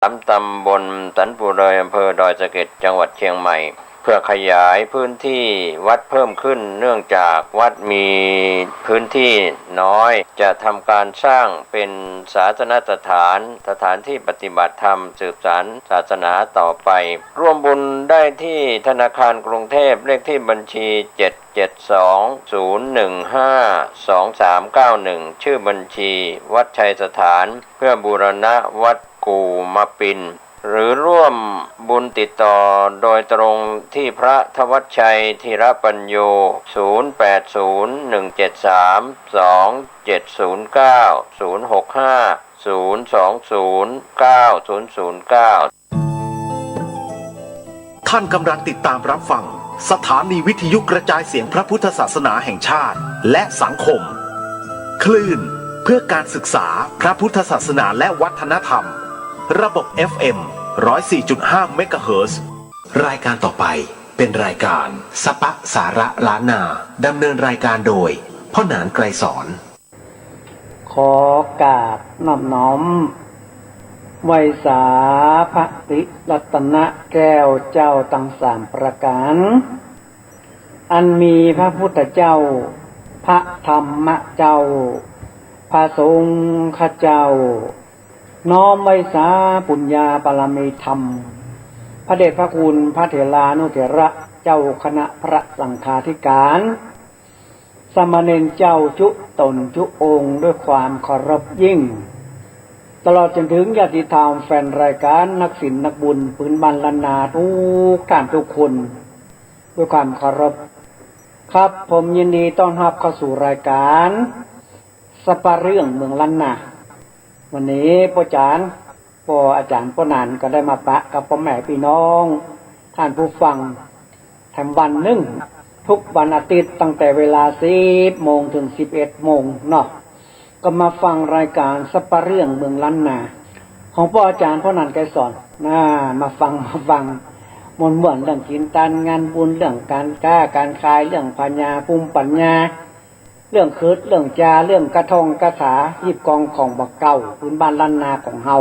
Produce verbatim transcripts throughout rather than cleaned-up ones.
สามตำบลสันปู่เฮย อำเภอดอยสะเก็ด จังหวัดเชียงใหม่ เพื่อขยายพื้นที่วัดเพิ่มขึ้น เนื่องจากวัดมีพื้นที่น้อย จะทำการสร้างเป็นศาสนสถาน สถานที่ปฏิบัติธรรม สืบสานศาสนาต่อไป ร่วมบุญได้ที่ธนาคารกรุงเทพฯ เลขที่บัญชี เจ็ดเจ็ดสอง ศูนย์หนึ่งห้า สองสามเก้าหนึ่ง ชื่อบัญชีวัดชัยสถาน เพื่อบูรณะวัดกู่มะปิน หรือร่วมบุญติดต่อโดยตรงที่พระธวัชชัย ธีรปัญโญ ศูนย์แปดศูนย์ หนึ่งเจ็ดสาม สองเจ็ดศูนย์เก้า ศูนย์หกห้า ศูนย์สองศูนย์ เก้าศูนย์ศูนย์เก้า ท่านกำลังติดตามรับฟังสถานีวิทยุกระจายเสียงพระพุทธศาสนาแห่งชาติ และสังคม คลื่นเพื่อการศึกษาพระพุทธศาสนาและวัฒนธรรม ระบบ เอฟเอ็ม ร้อยสี่จุดห้า เมกะเฮิรตซ์ รายการต่อไปเป็นรายการสปะสาระล้านนา ดำเนินรายการโดย พ่อหนานไกรสอน ขอกราบนอบน้อมไหว้สาพระติรัตนแก้วเจ้าตังสามประก๋าน อันมีพระพุทธเจ้า พระธรรมเจ้า พระสงฆ์เจ้า น้อมไหว้สาปุญญาบารมีธรรม พระเดชพระคุณพระเถรานุเถระเจ้าคณะพระสังฆาธิการ สามเณรเจ้าจุ๊ต๋นจุ๊องค์ด้วยความเคารพยิ่ง ตลอดจ๋นเถิงญาติธรรมแฟนรายการนักศิลป์นักบุญปื๊นบ้านล้านนากู้ต้านกู้คน ด้วยความเคารพครับ ผมยินดีต้อนฮับเข้าสู่รายการสปะเรื่องเมืองล้านนา วันนี้ป้อจ๋ารย์ ป้ออาจ๋ารย์ป้อหนานก็ได้มาปะกับป้อแม่ปี้น้องต้านผู้ฟัง แถมวันนึ่ง กู้วันอาทิตย์ตั้งแต่เวลาสิบโมงเถิงสิบเอ็ดโมงเนาะ ก็มาฟังรายก๋านสปะเรื่องเมืองล้านนา ของป้ออาจ๋ารย์ป้อหนานไกรสอน น่า มาฟัง มาฟัง ม่วนๆ เรื่องกิ๋นตานงานบุญ เรื่องก๋านก๊าก๋านขาย เรื่องปั๋ญญา ภูมิปั๋ญญา เรื่องขึด เรื่องจ๋า เรื่องกระท่องกระถา ฮีบกองของบ่าเก่า ปื๊นบ้านล้านนาของเฮา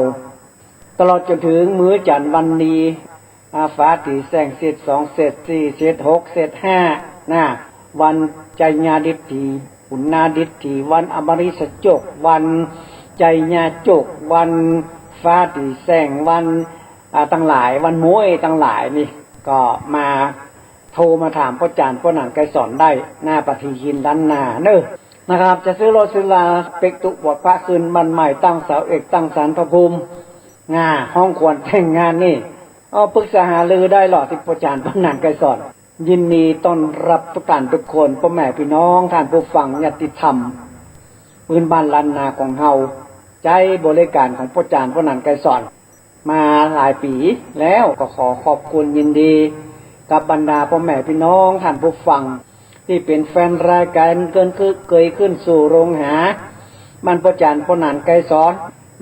ตลอดจ๋นเถิงมื้อจันทร์วันดี อ่า ฟ้าตี้แส่ง เศษสอง เศษสี่ เศษหก เศษห้า น่า วันไชยาดิษฐี ปุณณาดิษฐี วันอมฤตโจค วันไชยาโจค วันฟ้าตี้แส่ง วัน อ่า ตังหลาย วันม้วยตังหลายนี่ ก็มาโทรมาถามป้ออาจ๋ารย์ป้อหนานไกรสอนได้ หน้าปะทีหินด้านหน้าเนาะ นะครับ จะซื้อรถซื้อลา เป๊กตุ๊บวชพระขึ้นบ้านใหม่ ตั้งเสาเอกตั้งศาลพระภูมิ น่า ฮ้องขวัญแต่งงานนี่ เอาปรึกษาหารือได้เหรอ ตี้ป้ออาจ๋ารย์ป้อหนานไกรสอน ยินดีต้อนฮับกู้ต้านกู้คน ป้อแม่ปี้น้องต้านผู้ฟังญาติธรรมปื๊นบ้านล้านนาของเฮา ใจ๊บริก๋านของป้ออาจ๋ารย์ป้อหนานไกรสอน มาหลายปี๋แล้ว ก็ขอขอบคุณยินดีกับบรรดาป้อแม่ปี้น้องต้านผู้ฟัง ตี้เป๋นแฟนรายก๋านเกินคือเกยขึ้นสู่โฮงหาบ้านป้ออาจ๋ารย์ป้อหนานไกรสอน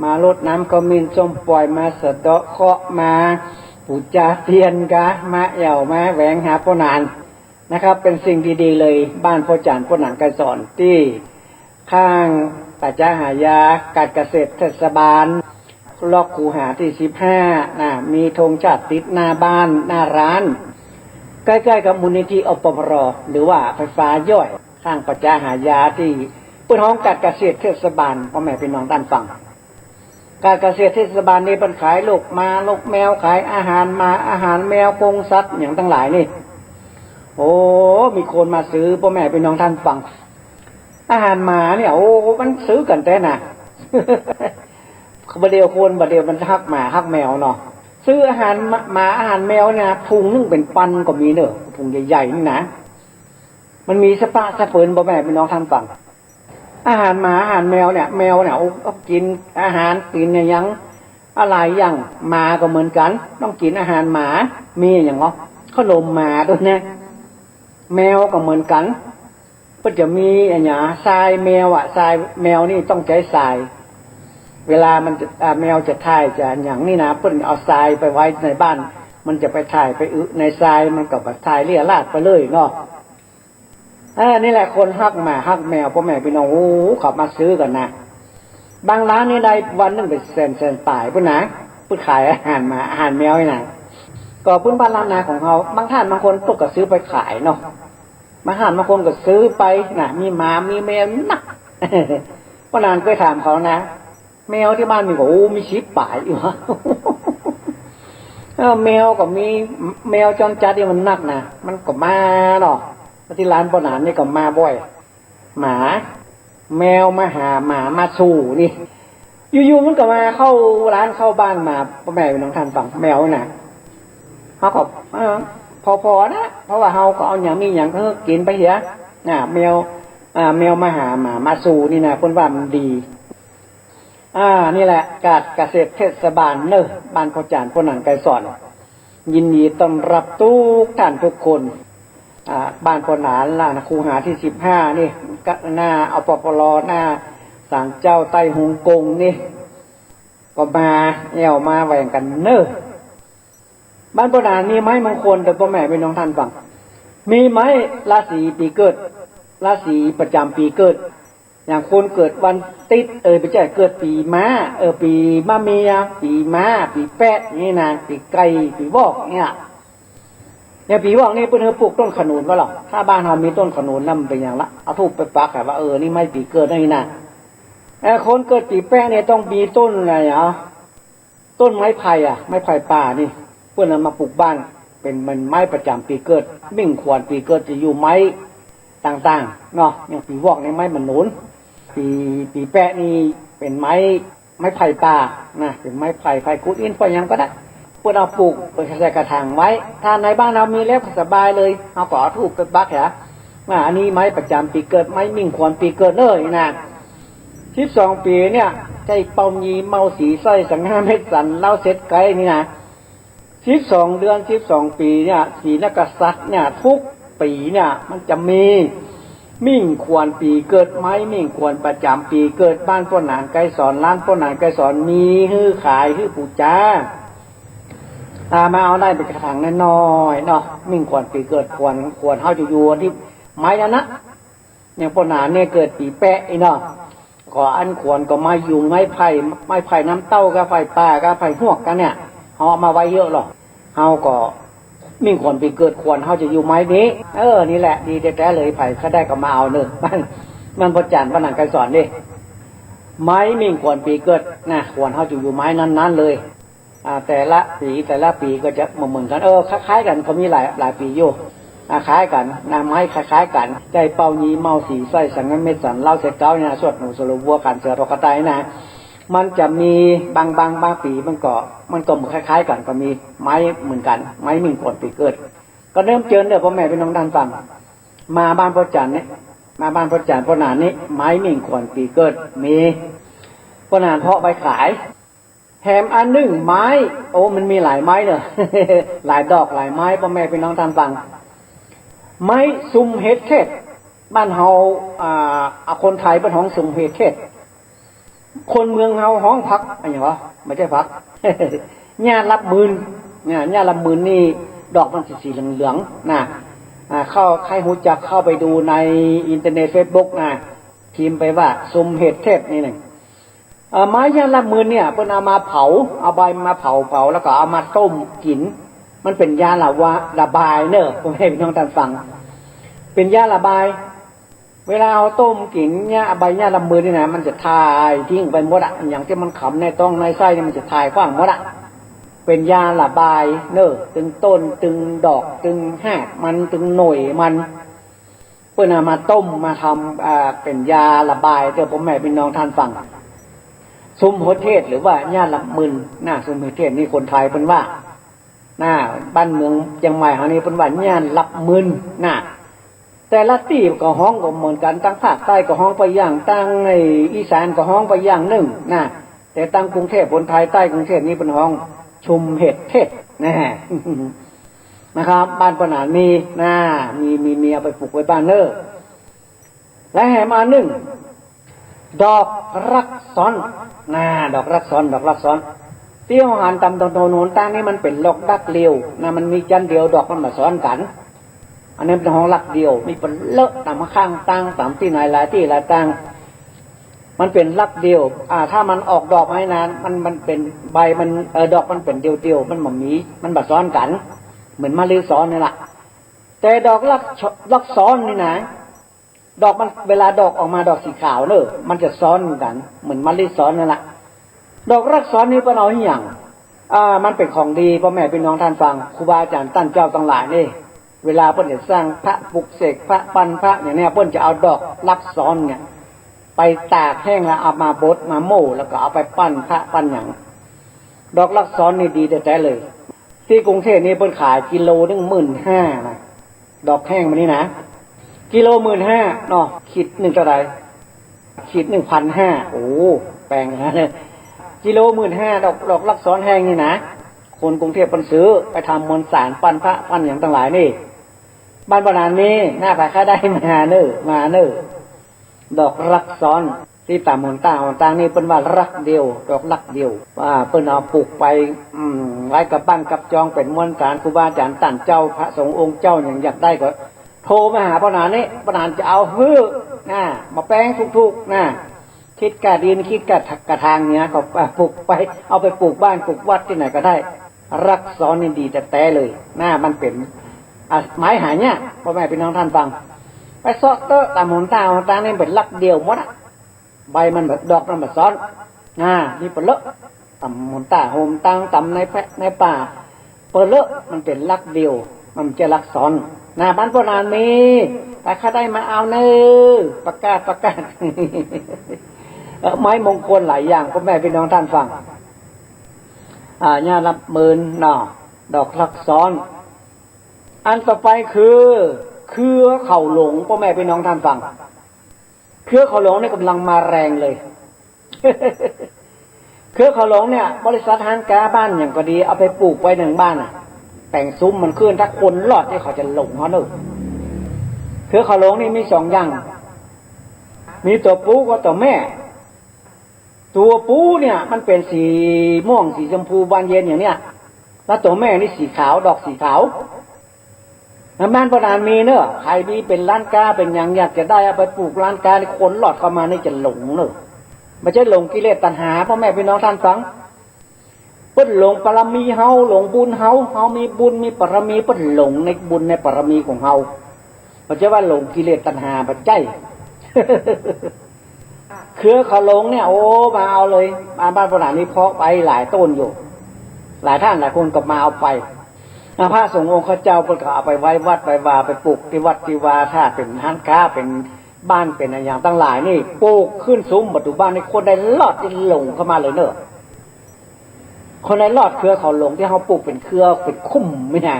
มารดน้ำขมิ้นส้มป่อย มาสะเดาะเคราะห์ มาปู๋จาเตียนกา มาแอ่วมาแหวงหาป้อหนานนะครับ เป๋นสิ่งดีๆ เลย บ้านป้ออาจ๋ารย์ป้อหนานไกรสอน ตี้ ข้างป่าจ๊าหายา ก๋านเกษตรเทศบาล ล็อกคูหาตี้สิบห้า น่ะ มีธงชาติติดหน้าบ้าน หน้าร้าน ใก้ๆ กับมูลนิธิ อปปร หรือว่าไฟฟ้าย่อย ข้างป่าจ๊าหายา ตี้เปิ้นฮ้องก๋านเกษตรเทศบาล ป้อแม่ปี้น้องต้านฟัง ก๋านเกษตรเทศบาลนี่เปิ้นขายลูกหมาลูกแมว ขายอาหารหมาอาหารแมว กรงสัตว์หยังตังหลายนี่ โอ้ มีคนมาซื้อ ป้อแม่ปี้น้องต้านฟัง อาหารหมาเนี่ย โอ้ มันซื้อกั๋นแต๊น่ะ บ่าเดี่ยวคน บ่าเดี่ยวมันฮักหมาฮักแมวเนาะ ซื้ออาหารหมา หมาอาหารแมวเนี่ย ถุงนึ่งเป๋นปันก็มีเนาะ ถุงใหญ่ๆ นี่นะ มันมีสปะสะเปิน ป้อแม่ปี้น้องต้านฟัง อาหารหมาอาหารแมวเนี่ย แมวเนี่ย โอ้ กิ๋นอาหาร กิ๋นอะหยัง อะหลายอย่าง หมาก็เหมือนกั๋น ต้องกิ๋นอาหารหมา มีอะหยังเนาะ ขนมหมาตวยนะ แมวก็เหมือนกั๋น เปิ้นจะมีอะหยัง ทรายแมวอะ ทรายแมวนี่ต้องใจ๊ทราย เวลามันจะ อ่า แมวจะถ่ายจะหยังนี่นะ เปิ้นเอาทรายไปไว้ในบ้าน มันจะไปถ่ายไปอึในทราย มันก็บ่ถ่ายเรี่ยราดไปเลยเนาะ เออ นี่แหละ คนฮักหมาฮักแมว ป้อแม่ปี้น้อง โอ้ เขามาซื้อกั๋นนะ บางร้านนี่ได้วันนึ่งเป๋นแสนๆ ป๋ายปู้นนะ เปิ้นขายอาหารหมาอาหารแมวนี่นะ ก็พื้นบ้านล้านนาของเฮา บางท่านบางคนเปิ้นก็ซื้อไปขายเนาะ บางท่านบางคนก็ซื้อไปนะ มีหมามีแมวนัก ป้านานเคยถามเขานะ แมวตี้บ้านมีก็ โอ้ มีสิบป๋ายอยู่ เออ แมวก็มี แมวจรจัดนี่มันนักนะ มันก็มาเนาะ ตี้ร้านป้านานนี่ก็มาบ่อย หมา แมวมาหาหมามาสู่นี่ อยู่ๆ มันก็มาเข้าร้านเข้าบ้านมา ป้อแม่พี่น้องท่านฟัง แมวน่ะ เฮาก็ เออ ผ่อๆ นะ เพราะว่าเฮาก็เอาหยังมีหยังก็กิ๋นไปเหีย น่ะ แมว อ่า แมวมาหาหมามาสู่นี่นะ เปิ้นว่ามันดี อ่า นี่แหละ ก๋านเกษตรเทศบาลเนอะ บ้านพ่อจ๋ารย์ ป้อหนาน ไกรสอน ยินดีต้อนรับกู้ท่านกู้คน อ่า บ้านป้อหนานล่ะนะ คูหาตี้สิบห้านี่ ก็หน้า อปปล หน้าศาลเจ้าใต้ฮ่องกงนี่ ก็มาแอ่วมาแหว่งกั๋นเนอะ บ้านป้อหนานมีไม้มงคลเด้อป้อแม่พี่น้องท่านฟัง มีไม้ราศีปี๋เกิด ราศีประจ๋ำปี๋เกิด อย่างคนเกิดวันติ๊ด เออ บ่ใจ้ เกิดปี๋ม้า เออ ปี๋มะเมีย ปี๋ม้า ปี๋แปะนี่นะ ปี๋ไก่ ปี๋วอกเนี่ย อย่างปี๋วอกนี่เปิ้นหื้อปลูกต้นขนุนบ่ล่ะ ถ้าบ้านเฮามีต้นขนุนแล้วมันเป๋นหยังละ เอาธูปไปปักอะว่า เออ นี่ไม้ปี๋เกิดนี่นะ เออ คนเกิดปี๋แปะนี่ต้องมีต้นอะไรอะ ต้นไม้ไผ่อะ ไม้ไผ่ป่านี่ เปิ้นเอามาปลูกบ้าน เป๋น เป๋นไม้ประจ๋ำปี๋เกิด มิ่งขวัญปี๋เกิดจะอยู่ไม้ต่างๆ เนาะ อย่างปี๋วอกนี่ไม้หมากหนุน ปี๋ ปี๋แปะนี่เป๋นไม้ ไม้ไผ่ป่านะ เป๋นไม้ไผ่ ไผ่กุดอินทร์ ไผ่หยังก็ได้ เปิ้นเอาปลูก เปิ้นใส่กระถางไว้ ถ้าในบ้านเฮามีแล้วก็สบายเลย เฮาก็เอาธูปไปปักหา อ่า อันนี้ไม้ประจ๋ำปี๋เกิด ไม้มิ่งขวัญปี๋เกิดเลยนะ สิบสองปี๋เนี่ย ใจ้เป้ายีเมาสีสร้อยสังหาเม็ดสันเหล้าเสร็จไกนี่นะ สิบสองเดือน สิบสองปี๋เนี่ย สีนักกษัตริย์เนี่ย กู้ปี๋เนี่ย มันจะมีมิ่งขวัญปี๋เกิด ไม้มิ่งขวัญประจ๋ำปี๋เกิด บ้านป้อหนาน ไกรสอน ร้านป้อหนาน ไกรสอน มีหื้อขายหื้อปู๋จา อ่า มาเอาได้เป๋นกระถางน้อยๆ เนาะ มิ่งขวัญปี๋เกิด ขวัญ ขวัญเฮาจะอยู่ตี้ไม้นั้นนะ อย่างป้อหนานเนี่ยเกิดปี๋แปะอี้เนาะ ก็อันขวัญก็ไม้ยูง ไม้ไผ่ ไม้ไผ่น้ำเต้ากับไผ่ป่ากับไผ่ฮวกกั๋นเนี่ย เฮาเอามาไว้เยอะหรอก เฮาก็มิ่งขวัญปี๋เกิด ขวัญเฮาจะอยู่ไม้นี้ เออ นี่แหละ ดีแต๊ๆ เลย ใผใค่ได้ก็มาเอาเน่อ บ้าน บ้านพ่อจ๋ารย์ ป้อหนาน ไกรสอนนี่ ไม้มิ่งขวัญปี๋เกิดนะ ขวัญเฮาจะอยู่ไม้นั้นๆ เลย อ่า แต่ละปี๋ แต่ละปี๋ก็จะบ่เหมือนกั๋น เออ คล้ายๆ กั๋น ก็มีหลาย หลายปี๋อยู่ อ่า คล้ายกั๋นนะ ไม้คล้ายๆ กั๋น ใจ้เป้ายีเมาสีสร้อยสังหาเม็ดสันเหล้าเสร็จเก๊านี่นะ สวดหนูสลัวบัว ขันเสือทอกกระต่ายนะ มันจะมีบาง บาง บางปี๋มันก็ มันก็เหมือนคล้ายๆ กั๋น ก็มีไม้เหมือนกั๋น ไม้มิ่งขวัญปี๋เกิด ก็เชิญเจิญเน่อป้อแม่พี่น้องท่านฟัง มาบ้านพ่อจ๋ารย์นี่ มาบ้านพ่อจ๋ารย์ ป้อหนานนี่ ไม้มิ่งขวัญปี๋เกิด มี ป้อหนานเพาะไปขาย แถมอันนึ่งไม้ โอ้ มันมีหลายไม้เน่อ หลายดอกหลายไม้ ป้อแม่พี่น้องท่านฟัง ไม้ซุมเห็ดเทศ บ้านเฮา อ่า คนไทยเปิ้นฮ้องซุมเห็ดเทศ คนเมืองเฮาฮ้องผัก อะหยังวะ บ่ใจ้ผัก หญ้าลับมืน เนี่ย หญ้าลับมืนนี่ ดอกมันสีๆ เหลืองๆ นะ อ่า เข้า ใค่ฮู้จักเข้าไปดูในอินเทอร์เน็ต เฟซบุ๊ก นะ พิมพ์ไปว่าซุมเห็ดเทศนี่นะ เอ่อ ไม้หญ้าลับมืนเนี่ย เปิ้นเอามาเผา เอาใบมาเผา เผาแล้วก็เอามาต้มกิ๋น มันเป๋นยาละวะ ระบายเน่อ ป้อแม่พี่น้องท่านฟัง เป๋นยาระบาย เวลาเอาต้มกิ๋นเนี่ย ใบหญ้าลับมืนนี่นะ มันจะถ่ายทิ้งไปหมดอะ อะหยังตี้มันขำในต๊องในไส้นี่ มันจะถ่ายขว้างหมดอะ เป๋นยาระบายเน่อ ตึงต้น ตึงดอก ตึงฮากมัน ตึงหน่วยมัน เปิ้นเอามาต้มมาทำ อ่า เป๋นยาระบายเน่อ ป้อแม่พี่น้องท่านฟัง ซุมเห็ดเทศ หรือว่าหญ้าลับมืนนะ ซุมเห็ดเทศนี่คนไทยเปิ้นว่า นะ บ้านเมืองเจียงใหม่เฮานี่เปิ้นว่าหญ้าลับมืนนะ แต่ละตี้ก็ฮ้องก็เหมือนกั๋น ตางภาคใต้ก็ฮ้องไปอย่าง ตางไอ้อีสานก็ฮ้องไปอย่างนึ่งนะ แต่ตางกรุงเทพฯ คนไทยใต้กรุงเทพฯ นี่เปิ้นฮ้องซุมเห็ดเทศนะ นะครับ บ้านป้อหนานมีนะ มี มี มี เอาไปปลูกไว้บ้านเน่อ และแถมอันนึ่ง ดอกรักซ้อน นะ ดอกรักซ้อน ดอกรักซ้อน ตี้เฮาหันต๋ามถนนหนตางนี่มันเป๋นดอกดักเดียวนะ มันมีจั๊นเดียว ดอกมันบ่ซ้อนกั๋น อันนี้เปิ้นฮ้องรักเดียว มีเป๋นเลอะต๋ามข้างตาง ต๋ามตี้ไหนหลายตี้หลายตาง มันเป๋นลักเดี่ยว อ่า ถ้ามันออกดอกมานี่นะ มัน มันเป๋นใบมัน เอ่อ ดอกมันเป๋นเดี่ยวๆ มันบ่มี มันบ่ซ้อนกั๋น เหมือนมะลิซ้อนนี่แหละ แต่ดอกลัก ลักซ้อนนี่นะ ดอกมัน เวลาดอกออกมาดอกสีขาวเนอะ มันจะซ้อนกั๋น เหมือนมะลิซ้อนนั่นแหละ ดอกลักซ้อนนี่เปิ้นเอาอะหยัง อ่า มันเป๋นของดี ป้อแม่ปี้น้องต้านฟัง ครูบาอาจ๋ารย์ต้านเจ้าตังหลายนี่ เวลาเปิ้นจะสร้างพระ ปลุกเสกพระ ปั้นพระอย่างเนี้ย เปิ้นจะเอาดอกลักซ้อนเนี่ย ไปตากแห้งแล้วเอามาบดมาโม่ แล้วก็เอาไปปั้นพระปั้นหยัง ดอกลักซ้อนนี่ดีแต๊ๆ เลย ตี้กรุงเทพฯนี่เปิ้นขายกิโลนึ่งหมื่นห้านะ ดอกแห้งมันนี่นะ กิโลหมื่นห้าเนาะ ขีดนึ่งเต้าใด ขีดนึ่งพันห้า โอ้ แปงนะ กิโลหมื่นห้า ดอก ดอกลักซ้อนแห้งนี่นะ คนกรุงเทพฯเปิ้นซื้อไปทำมวลสารปั้นพระปั้นหยังตังหลายนี่ บ้านป้อหนานมี หน้าใผใค่ได้มาเน่อ มาเน่อ ดอกลักซ้อน ตี้ต๋ามหนตางหนตางนี่เปิ้นว่าลักเดี่ยว ดอกลักเดี่ยว อ่า เปิ้นเอาปลูกไป อืม ไว้กับบ้านกับจองเป๋นมวลสาร ครูบาอาจ๋ารย์ต้านเจ้า พระสงฆ์องค์เจ้าหยังอยากได้ก็โทรมาหาป้อหนานนี่ ป้อหนานจะเอาหื้อ นะ บ่แปง ถูกๆ นะ คิดก้าดิน คิดก้ากระถางเนี่ย ก็ อ่า ปลูกไป เอาไปปลูกบ้านปลูกวัดตี้ไหนก็ได้ ลักซ้อนนี่ดีแต๊ๆ เลย นะ มันเป๋น อ่ะ ไม้หายาก ป้อแม่ปี้น้องต้านฟัง ไปเซาะเต๊อะต๋ามหนตางหนตางนี่เป๋นลักเดี่ยวหมดอะ ใบมันบ่ ดอกมันบ่ซ้อน อ่า นี่เปิ้นเลาะ ต๋ามหนตางหนตาง ต๋ามในแพะในป่า เปิ้นเลาะ มันเป๋นลักเดี่ยว มันบ่ใจ้ลักซ้อน นะ บ้านป้อหนานมี ใผใค่ได้มาเอาเน่อ ประกาศ ประกาศ เอ่อ ไม้มงคลหลายอย่าง ป้อแม่ปี้น้องต้านฟัง อ่า หญ้านับหมื่นเนาะ ดอกลักซ้อน อันต่อไปคือ เครือเขาหลง ป้อแม่ปี้น้องต้านฟัง เครือเขาหลงนี่ก่ำลังมาแรงเลย เครือเขาหลงเนี่ย บริษัทฮ้านก๊าบ้านหยังก็ดี เอาไปปลูกไว้ในบ้านน่ะ แป๋งซุ้มมันขึ้น ถ้าคนลอดนี่เขาจะหลงเฮาเน่อ เครือเขาหลงนี่มีสองอย่าง มีตั๋วปู๊กับตั๋วแม่ ตั๋วปู๊เนี่ยมันเป๋นสีม่วงสีชมพูบานเย็นอย่างเนี้ย แล้วตั๋วแม่นี่สีขาว ดอกสีขาว บ้านป้อหนานมีเน่อ ใผมีเป๋นฮ้านก๊าเป๋นหยังอยากจะได้เอาไปปลูกฮ้านก๊านี่ คนลอดเข้ามานี่จะหลงเน่อ บ่ใจ้หลงกิเลสตัณหา ป้อแม่ปี้น้องต้านฟัง เปิ้นหลงบารมีเฮา หลงบุญเฮา เฮามีบุญมีบารมี เปิ้นหลงในบุญในบารมีของเฮา บ่ใจ้ว่าหลงกิเลสตัณหา บ่ใจ้ เครือเขาหลงเนี่ย โอ้ มาเอาเลย บ้าน บ้านป้อหนานนี่เพาะไปหลายต้นอยู่ หลายท่านหลายคนก็มาเอาไป อ่ะ พระสงฆ์องค์ข้าเจ้าเปิ้นก็เอาไปไว้วัดไว้วา ไปปลูกตี้วัดตี้วา ถ้าเป๋นฮ้านก๊า เป๋นบ้าน เป๋นอะหยังตังหลายนี่ ปลูกขึ้นซุ้มประตู๋บ้านนี่ คนใดลอดนี่หลงเข้ามาเลยเน่อ คนใดลอดเครือเขาหลงตี้เฮาปลูกเป๋นเครือเป๋นคุ้มนี่นะ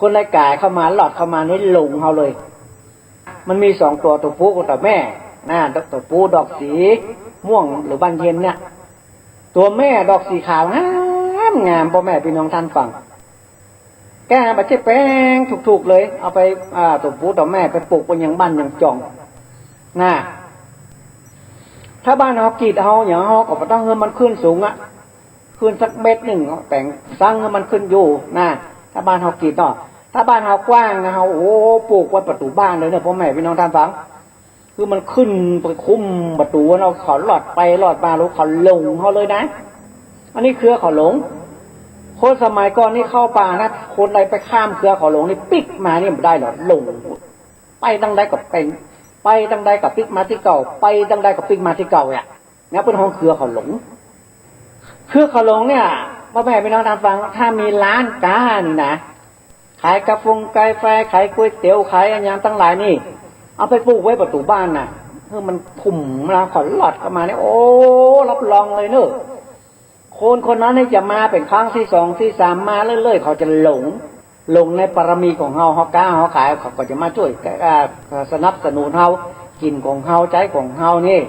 คนใดก๋ายเข้ามา ลอดเข้ามานี่หลงเฮาเลย มันมีสองตั๋ว ตั๋วปู๊กับตั๋วแม่ นะ ตั๋วปู๊ดอกสีม่วงหรือบานเย็นเนี่ย ตั๋วแม่ดอกสีขาวงามงาม ป้อแม่ปี้น้องต้านฟัง ก้าบ่ใจ้แปง ถูกๆ เลย เอาไป อ่า ตั๋วปู๊ตั๋วแม่ไปปลูกไว้ยังบ้านยังจอง นะ ถ้าบ้านเฮากีดเฮาหยัง เฮาก็บ่ต้องหื้อมันขึ้นสูงอะ ขึ้นสักเมตรนึ่ง แป๋งซังหื้อมันขึ้นอยู่นะ ถ้าบ้านเฮากีดเนาะ ถ้าบ้านเฮากว้างนะ เฮา โอ้ ปลูกไว้ประตู๋บ้านเลยเน่อ ป้อแม่ปี้น้องต้านฟัง คือมันขึ้นไปคุ้มประตู๋เนาะ เขาลอดไปลอดมา แล้วเขาหลงเฮาเลยนะ อันนี้เครือเขาหลง คนสมัยก่อนนี่เข้าป่านะ คนใดไปข้ามเครือเขาหลงนี่ปิ๊กมานี่บ่ได้หรอก หลง ไปตังใดก็เป๋น ไปตังใดก็ปิ๊กมาตี้เก่า ไปตังใดก็ปิ๊กมาตี้เก่าเนี่ย เนี่ยเปิ้นฮ้องเครือเขาหลง เครือเขาหลงเนี่ย ป้อแม่ปี้น้องต้านฟัง ถ้ามีฮ้านก๊านี่นะ ขายก๋าฟงก๋าแฟ ขายก๋วยเตี๋ยว ขายอะหยังตังหลายนี่ เอาไปปลูกไว้ประตู๋บ้านน่ะ หื้อมันคุ้มนะ เขาลอดเข้ามานี่ โอ้ รับรองเลยเน่อ คนคนนั้นนี่จะมาเป๋นครั้งตี้สองตี้สาม มาเรื่อยๆ เขาจะหลง หลงในบารมีของเฮา เฮาก๊าเฮาขาย เขาก็จะมาจ้วย อ่า สนับสนุนเฮา กิ๋นของเฮา ใจ๊ของเฮานี่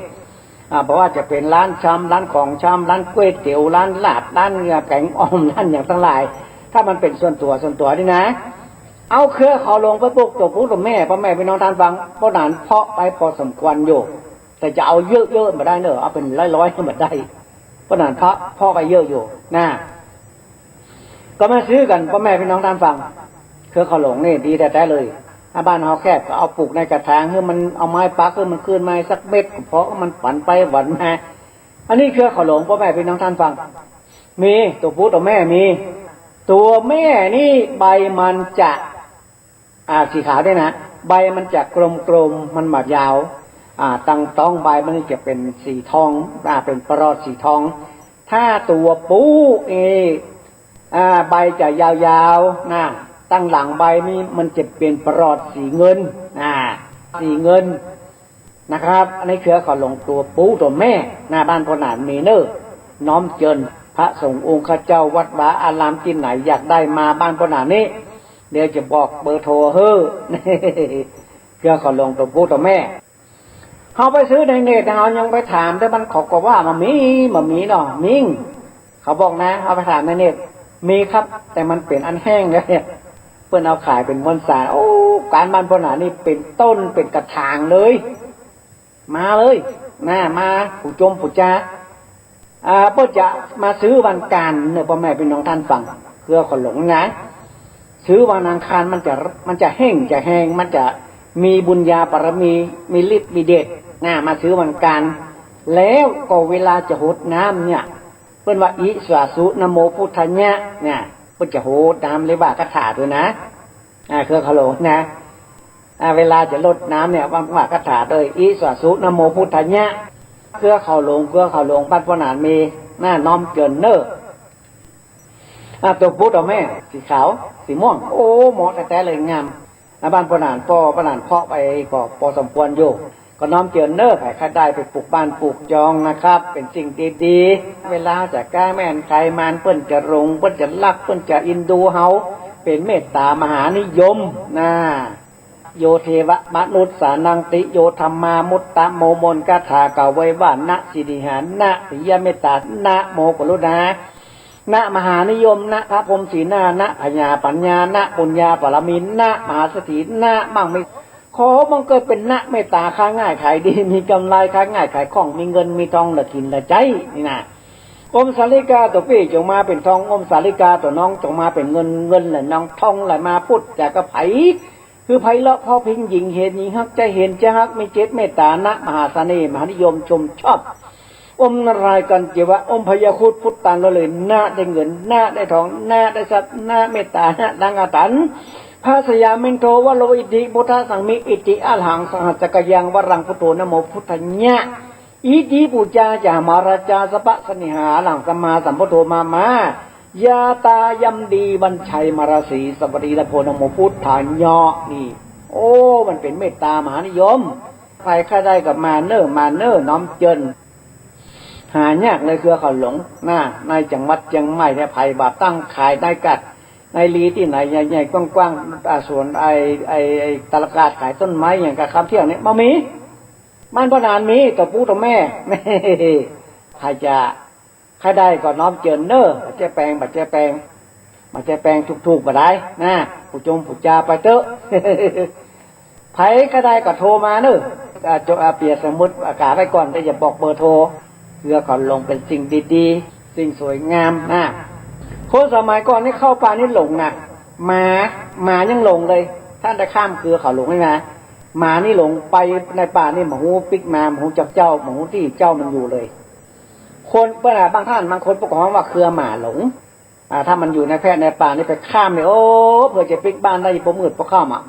อ่า บ่ว่าจะเป๋นฮ้านชำ ฮ้านของชำ ฮ้านก๋วยเตี๋ยว ฮ้านลาบ ฮ้านแก๋งอ่อม ฮ้านหยังตังหลาย ถ้ามันเป๋นส่วนตั๋ว ส่วนตั๋วนี่นะ เอาเครือเขาหลงไปปลูกตั๋วปู๊ตั๋วแม่ ป้อแม่ปี้น้องต้านฟัง ป้อหนานเพาะไปพอสมควรอยู่ แต่จะเอาเยอะๆ บ่ได้เน่อ เอาเป๋นร้อยๆ บ่ได้ ป้อหนานเพาะ เพาะไปเยอะอยู่นะ ก็มาซื้อกั๋น ป้อแม่ปี้น้องต้านฟัง เครือเขาหลงนี่ดีแต๊ๆ เลย ถ้าบ้านเฮาแคบก็เอาปลูกในกระถาง หื้อมัน เอาไม้ปัก หื้อมันขึ้นมาสักเม็ด เพราะมันฝันไปฝันมา อันนี้เครือเขาหลง ป้อแม่ปี้น้องต้านฟัง มีตั๋วผู้ตั๋วแม่มี ตั๋วแม่นี่ใบมันจะ อ่า สีขาวเนี่ยนะ ใบมันจะกลมๆ มันบ่ยาว อ่า ตังต๊องใบมันจะเป๋นสีทอง อ่า เป๋นปรอดสีทอง ถ้าตั๋วผู้นี่ อ่า ใบจะยาวๆ นะ ตังหลังใบนี่มันจะเป๋นปรอดสีเงิน อ่า สีเงิน นะครับ อันนี้เครือเขาหลงตั๋วผู้ตั๋วแม่ หน้าบ้านป้อหนานมีเน่อ น้อมเจิญ พระสงฆ์องค์ข้าเจ้าวัดวาอารามตี้ไหนอยากได้มาบ้านป้อหนานนี้ เดี๋ยวจะบอกเบอร์โทรหื้อ เครือเขาหลงตั๋วผู้ตั๋วแม่ เฮาไปซื้อในเน็ต เฮายังไปถาม แต่มันเขาก็ว่าบ่มี บ่มีเนาะ มิง เขาบอกนะ เฮาไปถามในเน็ต มีครับ แต่มันเป๋นอันแห้งแล้วเนี่ย เปิ้นเอาขายเป๋นมวลสาร โอ้ ก๋านบ้านป้อหนานนี่เป๋นต้นเป๋นกระถางเลย มาเลย นะ มา ผู้จมผู้จา อ่า เปิ้นจะมาซื้อวันก๋านเน่อ ป้อแม่ปี้น้องต้านฟัง เครือเขาหลงนะ ซื้อวันอังคารมันจะ มันจะเฮ่งจะแฮง มันจะมีบุญญาบารมี มีฤทธิ์มีเดช นะ มาซื้อวันก๋าน แล้วก็เวลาจะหดน้ำเนี่ย เปิ้นว่า อิสาสุ นะโมพุทธัญญะ เนี่ย เปิ้นจะหดน้ำหรือว่าคาถาตวยนะ อ่า เครือเขาหลงนะ อ่า เวลาจะรดน้ำเนี่ย ว่า ว่าคาถาตวย อิสาสุ นะโมพุทธัญญะ เครือเขาหลง เครือเขาหลง บ้านป้อหนานมี นะ น้อมเจิญเน่อ อ่า ตั๋วผู้ตั๋วแม่ สีขาว สีม่วง โอ้ เหมาะแต๊ๆ เลย งาม อ่า บ้านป้อหนาน ป้อ ป้อหนานเพาะไปก็ปอสมควรอยู่ ก็น้อมเจิญเน่อ ใผใค่ได้ไปปลูกบ้านปลูกจองนะครับ เป๋นสิ่งดีๆ เวลาจะก้าแม่นใครมาน เปิ้นจะหลง เปิ้นจะฮัก เปิ้นจะอินดูเฮา เป๋นเมตตามหานิยมนะ โยเทวะมนุสสานัง ติโยธัมมามุตตะโม มนต์คาถากล่าวไว้ว่า นะสิริหา นะปิยเมตตา นะโมกรุณา นะมหานิยม นะพระพรหมสีหน้า นะพญาปัญญา นะปุญญาบารมี นะมหาเศรษฐี นะมั่งมี ขอบังเกิดเป๋นนะเมตตา ค้าง่ายขายดี มีกำไร ค้าง่ายขายคล่อง มีเงินมีทองเหลือกิ๋นเหลือใจ๊ นี่นะ อมสาลิกาตั๋วปี้จงมาเป๋นทอง อมสาลิกาตั๋วน้องจงมาเป๋นเงิน เงินไหลนองทองไหลมา พูดจ๋ากับใผ คือไพเราะเพราะพริ้งหยิ่ง เห็นหญิงฮักใจ๊ เห็นใจ๊ฮัก มีจิตเมตตา นะมหาเสน่ห์ มหานิยมชมชอบ อมนารายณ์กัญเจวะ อมพญาครุฑพุทธาลอเลิง นะได้เงิน นะได้ทอง นะได้ทรัพย์ นะเมตตา นะดังอาถรรพ์ พระสยามินโทวโร อิติปุทธสังฆามิ อิติอะระหังสัมมาสัมพุทธัสสะ ขยังวรังพุทโธ นะโมพุทธัญญะ อิติปูจาจะมหาราชา สัพพะเสน่หา อะระหังสัมมาสัมพุทโธ มา มา ญาตาย่ำดี วันชัยมหาราศี สวัสดีละโพ นะโมพุทธัญญะ นี่ โอ้ มันเป๋นเมตตามหานิยม ใผใค่ได้ก็มาเน่อ มาเน่อ น้อมเจิญ หายากเลยเครือเขาหลงนะ ในจังหวัดเจียงใหม่เนี่ย ใผบ่าตั้งขายในกัด ในลีตี้ไหนใหญ่ๆ กว้างๆ อ่า สวนไอ้ ไอ้ ไอ้ตลาดขายต้นไม้อย่างกับคำเที่ยงเนี่ย บ่มี บ้านป้อหนานมี ตั๋วผู้ตั๋วแม่ ใผจะ ใค่ได้ก็น้อมเจิญเน่อ บ่าเจ๊แปง บ่าเจ๊แปง บ่าเจ๊แปง ถูกๆ บ่าได้นะ ผู้จมผู้จาไปเต๊อะ ใผใค่ได้ก็โทรมาเน่อ อ่า จด อ่า เปรียบสมมุติ อ่า กาไว้ก่อน แต่อย่าบอกเบอร์โทร เครือเขาหลงเป๋นสิ่งดีๆ สิ่งสวยงามนะ คนสมัยก่อนนี่เข้าป่านี่หลงนะ หมา หมายังหลงเลย ต้านตะข้ามเครือเขาหลงนี่นะ หมานี่หลงไปในป่านี่ บ่ฮู้ปิ๊กมา บ่ฮู้จักเจ้า บ่ฮู้ตี้เจ้ามันอยู่เลย คน บางต้านบางคนเปิ้นก็ฮ้องว่าเครือหมาหลง อ่า ถ้ามันอยู่ในแพะในป่านี่ไปข้ามเนี่ย โอ้ เผื่อจะปิ๊กบ้านได้ปอมืดปอค่ำอะ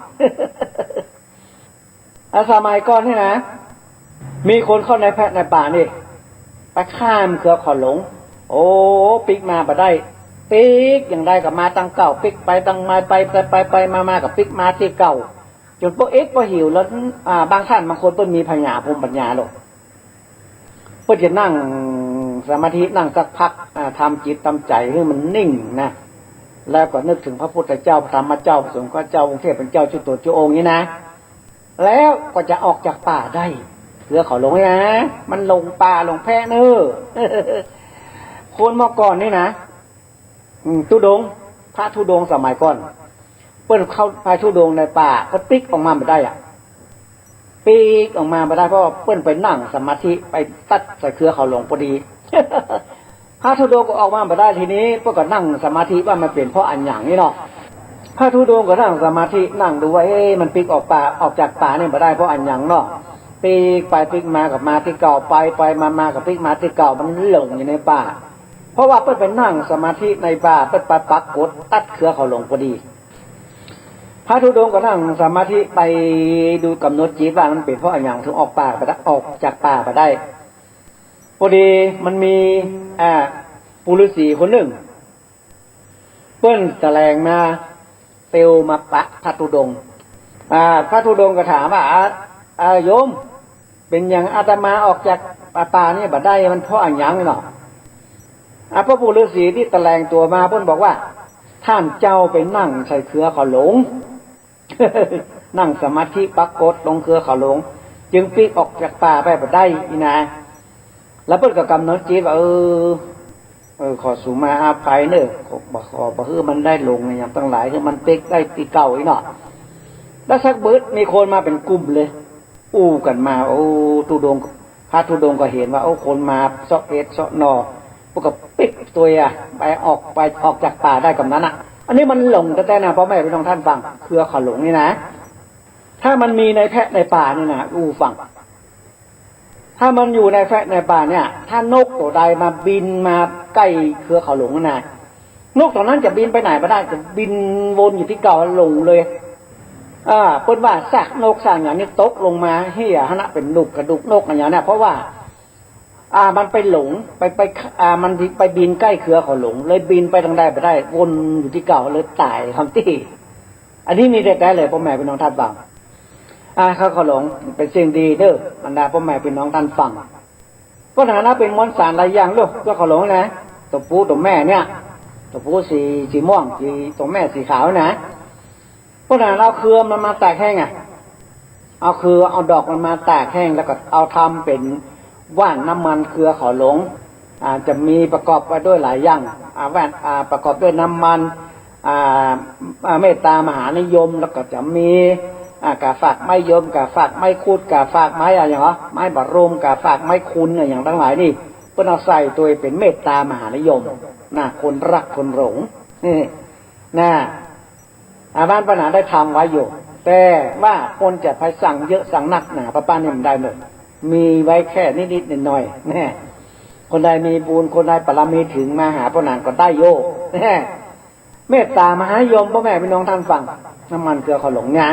อ่ะ สมัยก่อนนี่นะ มีคนเข้าในแพะในป่านี่ ไปข้ามเครือเขาหลง โอ้ ปิ๊กมาบ่ได้ ปิ๊กอย่างใดก็มาตังเก่า ปิ๊กไปตังมา ไป ไป ไป ไป มา มาก็ปิ๊กมาตี้เก่า จ๋นปออิดปอหิวแล้ว อ่า บางต้านบางคนเปิ้นมีผญาภูมิปัญญาโลก เปิ้นจะนั่งสมาธิ นั่งสักพัก อ่า ทำจิตทำใจ๋หื้อมันนิ่งนะ แล้วก็นึกเถิงพระพุทธเจ้า พระธรรมเจ้า พระสงฆ์เจ้า องค์เทพเจ้า จุ๊ตัวจุ๊องค์นี้นะ แล้วก็จะออกจากป่าได้ เครือเขาหลงนี่นะ มันหลงป่าหลงแพะเน่อ คนเมื่อก่อนนี่นะ อืม ธุดงค์ พระธุดงค์สมัยก่อน เปิ้นเข้าไปธุดงค์ในป่า ก็ปิ๊กออกมาบ่ได้อะ ปิ๊กออกมาบ่ได้ เพราะเปิ้นไปนั่งสมาธิ ไปตั๊ดใส่เครือเขาหลงปอดี พระธุดงค์ก็ออกมาบ่ได้ ทีนี้เปิ้นก็นั่งสมาธิ ว่ามันเป๋นเพราะอันหยังนี่เนาะ พระธุดงค์ก็นั่งสมาธิ นั่งดูว่า เอ๊ะ มันปิ๊กออกป่า ออกจากป่านี่บ่ได้เพราะอะหยังเนาะ ปิ๊กไปปิ๊กมาก็มาตี้เก่า ไปไปมามาก็ปิ๊กมาตี้เก่า มันหลงอยู่ในป่า เพราะว่าเปิ้นไปนั่งสมาธิในป่า เปิ้นไปปรากฏตัดเครือเขาหลงพอดี พระธุดงค์ก็นั่งสมาธิไปดู กำหนดจิตว่ามันเป๋นเพราะอะหยังถึงออกป่าไปได้ ออกจากป่าไปได้ พอดีมันมี อ่า ปู่ฤๅษีคนนึ่ง เปิ้นแสดงมา เตียวมาปะพระธุดงค์ อ่า พระธุดงค์ก็ถามว่า อ่า อ่า โยม เป๋นหยังอาตมาออกจากป่านี่บ่ได้ มันเพราะอะหยังเนาะ อ่า พระปู่ฤๅษีตี้แสดงตั๋วมา เปิ้นบอกว่า ท่านเจ้าไปนั่งใส่เครือเขาหลง นั่งสมาธิปรากฏลงเครือเขาหลง จึงปิ๊กออกจากป่าไปบ่ได้อี้นา แล้วเปิ้นก็กำหนดจิตว่า เออ เออ ขอสูมาอาภัยเน่อ ขอ ขอบ่หื้อมันได้หลงอะหยังตังหลาย หื้อมันปิ๊กได้ตี้เก่าอี้เนาะ แล้วสักบึดมีคนมาเป๋นกลุ่มเลย อู้กั๋นมา โอ้ ธุดงค์ พระธุดงค์ก็หันว่า โอ้ คนมาเซาะเอ็ดเซาะหน่อ เปิ้นก็ปิ๊กตั๋วอะ ไปออก ไปออกจากป่าได้กำนั้นอะ อันนี้มันหลงแต๊ๆ นะ พ่อแม่พี่น้องท่านฟัง เครือเขาหลงนี่นะ ถ้ามันมีในแพะในป่านี่นะ อู้ฟัง ถ้ามันอยู่ในแพะในป่าเนี่ย ถ้านกตั๋วใดมาบินมาใก้เครือเขาหลงนะ นกตั๋วนั้นจะบินไปไหนบ่ได้ จะบินวนอยู่ตี้เก่าหลงเลย อ่า เปิ้นว่าซากนกซากอะหยังนี่ตกลงมาเหี่ยหั้นนะ เป๋นหนุกกระดูกนกอะหยังเนี่ย เพราะว่า อ่า มันไปหลง ไป ไป อ่า มันไปบินใก้เครือเขาหลง เลยบินไปตางใดบ่ได้ วนอยู่ตี้เก่า เลยต๋ายคำตี้ อันนี้มีแต๊ๆ เลย พ่อแม่พี่น้องท่านฟัง อ่า เครือเขาหลงเป๋นสิ่งดีเน่อ บรรดาพ่อแม่พี่น้องท่านฟัง ปัญหานั้นเป๋นมวลสารหลายอย่างลูก เครือเขาหลงนะ ตั๋วผู้ตั๋วแม่เนี่ย ตั๋วผู้สี สีม่วง สี ตั๋วแม่สีขาวนะ ปัญหาเอาเครือมันมาตากแห้งอะ เอาเครือ เอาดอกมันมาตากแห้ง แล้วก็เอาทำเป๋นว่านน้ำมันเครือเขาหลง อ่า จะมีประกอบไว้ด้วยหลายอย่าง อ่า ว่าน อ่า ประกอบด้วยน้ำมัน อ่า อ่า เมตตามหานิยม แล้วก็จะมี อ่า ก๋าฝากไม้ยม ก๋าฝากไม้ครุฑ ก๋าฝากไม้อะหยังเหรอ ไม้บรม ก๋าฝากไม้คุณอะหยังตังหลายนี่ เปิ้นเอาใส่ตั๋วเป๋นเมตตามหานิยมนะ คนรักคนหลง นี่นะ อา บ้านป้อหนานได้ทำไว้อยู่ แต่ว่าคนจะไปสั่งเยอะสั่งนักหนาป้อป้านี่มันได้หมด มีไว้แค่นิดๆ หน่อยๆ แน่ คนใดมีบุญ คนใดบารมีถึงมาหาป้อหนานก็ได้โย แน่ เมตตามหานิยม พ่อแม่พี่น้องท่านฟัง น้ำมันเครือเขาหลงเนี่ย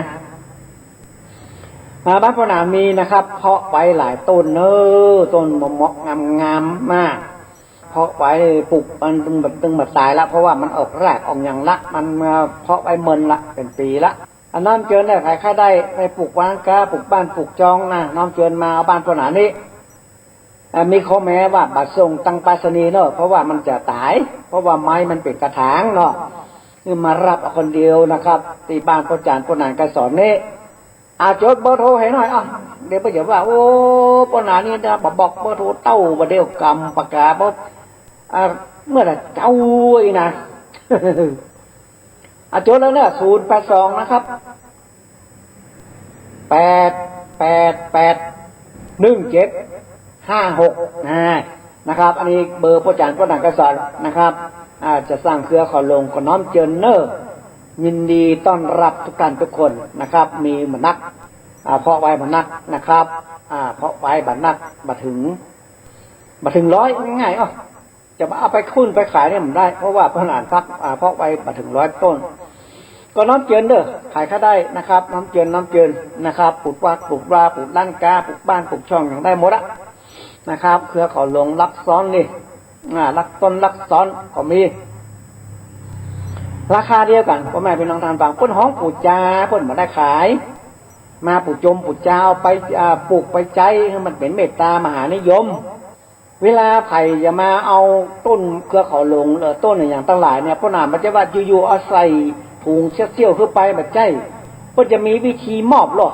อ่า บ้านป้อหนานมีนะครับ เพาะไว้หลายต้นเน้อ ต้นเหมาะๆ งามๆ มาก เพาะไว้ปลูกมันตึง ตึงบ่ต๋ายละ เพราะว่ามันออกรากออกหยังละ มันมาเพาะไว้เมินละ เป๋นปี๋ละ อันน้อมเจิญได้ ใผใค่ได้ไปปลูกวางก๊า ปลูกบ้านปลูกจองนะ น้อมเจิญมาเอาบ้านป้อหนานนี้ อ่า มีข้อแม้ว่าบ่ส่งตางไปรษณีย์เนาะ เพราะว่ามันจะต๋าย เพราะว่าไม้มันเป๋นกระถางเนาะ คือมาฮับเอาคนเดียวนะครับ ตี้บ้านป้อจ๋ารย์ป้อหนานไกรสอนนี้ อ่า จ๋ดเบอร์โทรหื้อหน่อย อ่ะ เดี๋ยวเปิ้นจะว่า โอ้ ป้อหนานนี่นะ บ่บอกเบอร์โทรเต้า บ่เดียวกำปากกา บ่ อ่า เมื่อไหร่เจ้าอี้นะ อ่ะ จ๋ดเลยนะ ศูนย์แปดสอง นะครับ แปดแปดแปด หนึ่งเจ็ดห้าหก นะ นะครับ อันนี้เบอร์ป้อจ๋ารย์ป้อหนานไกรสอนนะครับ อ่า จะสั่งเครือเขาหลงก็น้อมเจิญเน้อ ยินดีต้อนรับทุกท่านทุกคนนะครับ มีบ่นัก อ่า เพาะไว้บ่นักนะครับ อ่า เพาะไว้บ่นัก บ่เถิง บ่เถิงร้อย ง่ายๆ อ้อ จะมาเอาไปขึ้นไปขายเนี่ยมันได้ เพราะว่าป้อหนานพัก อ่า เพาะไว้บ่เถิงร้อยต้น ก็น้อมเจิญเน้อ ใผใค่ได้นะครับ น้อมเจิญ น้อมเจิญนะครับ ปลูกวัด ปลูกวา ปลูกร้านก๊า ปลูกบ้าน ปลูกช่อง หยังได้หมดอะนะครับ เครือเขาหลงลักซ้อนนี่ อ่า ลักต้นลักซ้อนก็มี ราคาเดียวกั๋น ป้อแม่พี่น้องท่านฟัง เปิ้นฮ้องปู๋จา เปิ้นบ่ได้ขาย มาปู๋จมปู๋จา เอาไป อ่า ปลูกไปใจ๊หื้อมันเป๋นเมตตามหานิยม เวลาใผจะมาเอาต้นเครือเขาหลง เอ่อ ต้นอะหยังตังหลายเนี่ย ป้อหนานบ่ใจ้ว่าอยู่ๆ เอาใส่ถุงเสี้ยวๆ หื้อไป บ่ใจ้ เปิ้นจะมีวิธีมอบลอ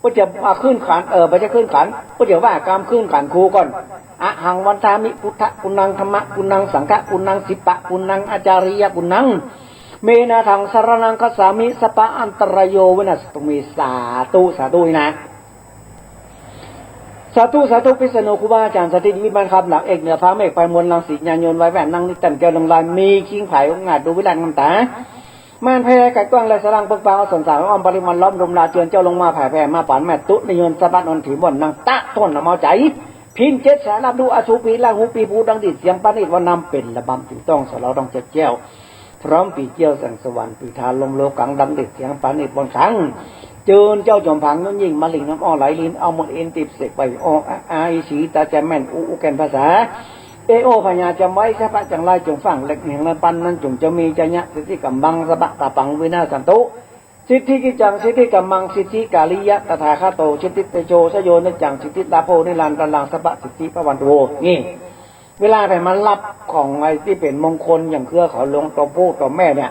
เปิ้นจะ อ่า ขึ้นขัน เออ บ่ใจ้ขึ้นขัน เปิ้นจะว่ากำขึ้นขันครูก่อน อะหัง วันทามิ พุทธะกุณัง ธัมมะกุณัง สังฆะกุณัง สิปปะกุณัง อาจาริยะกุณัง เมนะทัง สะระณัง คัจฉามิ สัพพะอันตะราโย วินัสสตุเม สาธุ สาธุ นี่นะ สาธุ สาธุ พิษณุครูบาอาจ๋ารย์ สถิตวิมานคำ หลักเอกเหนือฟ้าเมฆไพรมวลรังสี ญาณยนต์ไวแว่น นั่งนิจจันทร์แก้วเรืองราย มีคิงผายองค์อาจ ดูวิราชงามต๋า ม่านแผ่ไกวกว้างและสะหลังเปิงปาง อสรสารอ้อมปริมณฑลล้อมรุมรา เจิญเจ้าลงมาแผ่แผ่มาปานแม่ตุ๊ นิยนสะบัดนนถีบ่อนนางตะต้นละเมาใจ๋ พิณเจ็ดสารับรู้ อสูรผีล่างหูปีผู ดังดีดเสียงปานิดว่านำ เป๋นระบำติ่งต้องสะเลาะต้องแจ๊วแจ้ว พร้อมปีเจี้ยวแสงสวรรค์ ปีทาลมโลกัง ดังดีดเสียงปานิดบ่อนขัง เจิญเจ้าจอมผาง นุ่นยิ่งมาลิงน้ำอ้อไหลลิน เอามนต์อินทร์ติดเสกไปอ้ออาอาอีสีตาแจ่มแม่น อู้อู้แก่นภาษา เอโอพญาจำไว้ สะพะจังไรจงฟัง เหล็กแห่งนั้นปันนั้นจงจะมี จะยะสิทธิกำบัง สะพะตาปังวินาศสันตุ สิทธิกิจจัง สิทธิกำมัง สิทธิกาลิยะตถาคโต สิทธิเตโช ชโยนิจจัง สิทธิลาโภนิรันดรัง สะพะสิทธิพะวันตุโว นี่ เวลาไปมารับของอะไรตี้เป๋นมงคล อย่างเครือเขาหลวงตัวผู้ตัวแม่เนี่ย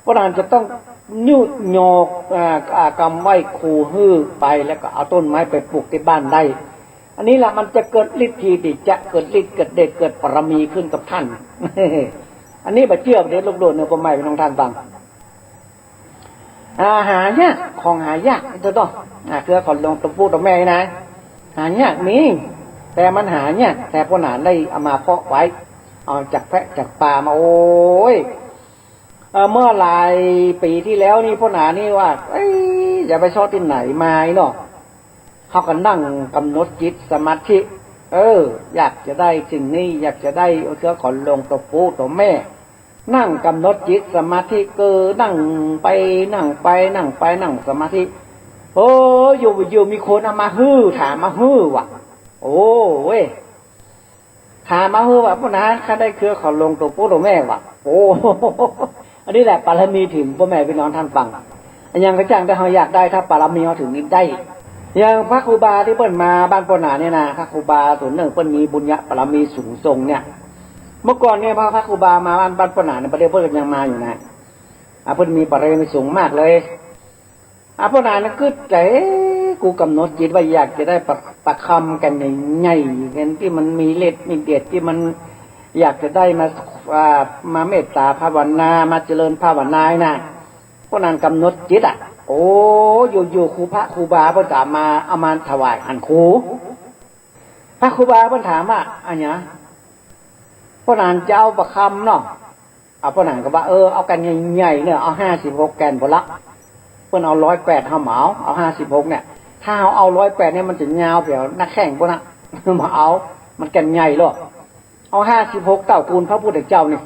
พวกนั้นจะต้องยุยง อ่า อ่า กำไหว้ครูหื้อไป แล้วก็เอาต้นไม้ไปปลูกตี้บ้านได้ อันนี้แหละมันจะเกิดฤทธิ์ที่จะเกิดฤทธิ์เกิดเดชเกิดบารมีขึ้นกับท่าน อันนี้บ่เจื้อเด้อ ลบหลู่เนอะ พ่อแม่พี่น้องท่านฟัง อ่า หายาก ของหายากเด้อ อ่า เครือเขาหลวงตัวผู้ตัวแม่นี่นะ หายากมี แต่มันหายาก แต่พวกนั้นได้เอามาเพาะไว้ เอาจากแพะจากป่ามา โอ้ย เอ่อ เมื่อหลายปี๋ตี้แล้วนี่ พวกนั้นนี่ว่า เอ้ย จะไปซอดตี้ไหนมาเนาะ เขาก็นั่งกำหนดจิตสมาธิ เออ อยากจะได้สิ่งนี้ อยากจะได้เครือเขาหลวงตัวผู้ตัวแม่ นั่งกำหนดจิตสมาธิ เกอนั่งไป นั่งไป นั่งไป นั่งสมาธิ โอ้ อยู่ๆ มีคนเอามาหื้อ ถามมาหื้อว่ะ โอ้เว้ย ถามมาหื้อว่า พวกนั้นข้าได้เครือเขาหลวงตัวผู้ตัวแม่ว่ะ โอ้ อันนี้แหละบารมีถึง พ่อแม่พี่น้องท่านฟัง อันยังกระจ่างได้ เฮาอยากได้ ถ้าบารมีเฮาถึงนี่ได้ อย่างพระครูบาตี้เปิ้นมาบ้านป้อหนาเนี่ยนะ พระครูบาส่วนนึ่งเปิ้นมีบุญญาบารมีสูงส่งเนี่ย เมื่อก่อนเนี่ยพระ พระครูบามาบ้าน บ้านป้อหนาเนี่ย ประเดี๋ยวเปิ้นยังมาอยู่นะ อ่ะ เปิ้นมีบารมีสูงมากเลย อ่ะ ป้อหนานะกึ๊ดใจ๋ กูกำหนดจิตว่าอยากจะได้ปลา ปลาคำแก่นใหญ่ๆ แก่นตี้มันมีฤทธิ์มีเดช ตี้มันอยากจะได้มา อ่า มาเมตตาภาวนา มาเจริญภาวนานะ ป้อหนากำหนดจิตอ่ะ โอ้ อยู่ๆ ครูพระครูบาเปิ้นก็เอามา เอามาถวายขันครู พระครูบาเปิ้นถามว่า อะหยัง ป้อหนาจะเอาปลาคำเนาะ เอา ป้อหนาก็ว่า เออ เอาแก่นใหญ่ๆ เนี่ย เอาห้าสิบหกแก่นพุ้นละ เปิ้นเอาร้อยแปด เฮาบ่เอา เอาห้าสิบหกเนี่ย ถ้าเฮาเอาร้อยแปดเนี่ย มันจะยาวแป๋วหน้าแข้งพุ้นนะ บ่เอา มันแก่นใหญ่โลด เอาห้าสิบหกเต้า กูลพระพุทธเจ้านี่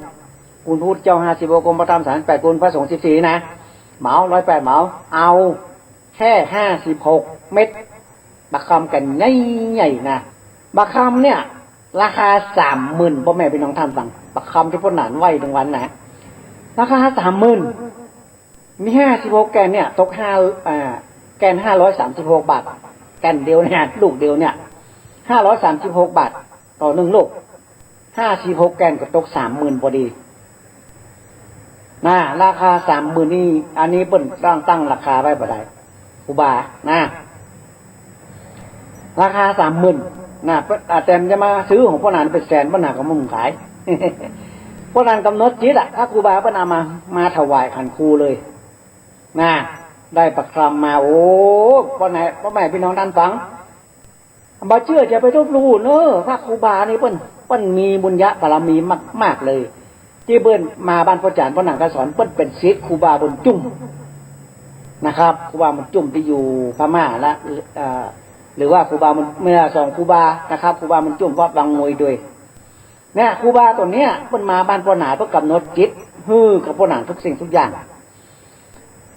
กูลพระพุทธเจ้าห้าสิบหก กูลพระธรรมสามสิบแปด กูลพระสงฆ์สิบสี่นะ บ่เอา ร้อยแปด บ่เอา เอาแค่ห้าสิบหกเม็ด ปลาคำแก่นใหญ่ๆ นะ ปลาคำเนี่ย ราคาสามหมื่น ป้อแม่พี่น้องท่านฟัง ปลาคำตี้ป้อหนาไหว้ตึงวันนะ ราคาสามหมื่น มีห้าสิบหกแก่นเนี่ย ตกห้า อ่า แก่นห้าร้อยสามสิบหกบาท แก่นเดียวเนี่ย ลูกเดียวเนี่ย ห้าร้อยสามสิบหกบาท ต่อหนึ่งลูก ห้าสิบหกแก่นก็ตกสามหมื่นพอดี นะ ราคาสามหมื่นนี่ อันนี้เปิ้นตั้ง ตั้งราคาไว้บ่ได้ ครูบา นะ ราคาสามหมื่น นะ เปิ้น อ่า แต่มันจะมาซื้อของป้อหนาเป็นแสน ป้อหนาก็บ่ขาย ป้อหนากำหนดจิตอะ ถ้าครูบาเปิ้นเอามา มาถวายขันครูเลย นะ ได้ปลาคำมา โอ้ ป้อหนา ป้อแม่พี่น้องท่านฟัง บ่เจื้อจะไปลบหลู่เนอะ พระครูบานี่เปิ้น เปิ้นมีบุญญาบารมีมากๆ เลย ตี้เปิ้นมาบ้านป้อจ๋ารย์ ป้อหนากำสอน เปิ้นเป๋นศิษย์ครูบาบุญจุ้มนะครับ ครูบาบุญจุ้มตี้อยู่พม่าละ เอ่อ หรือว่าครูบาบุญ เมื่อสองครูบานะครับ ครูบาบุญจุ้มวัดวังงวยด้วย เนี่ย ครูบาตั๋วเนี้ย เปิ้นมาบ้านป้อหนา เปิ้นกำหนดจิตหื้อกับป้อหนาทุกสิ่งทุกอย่าง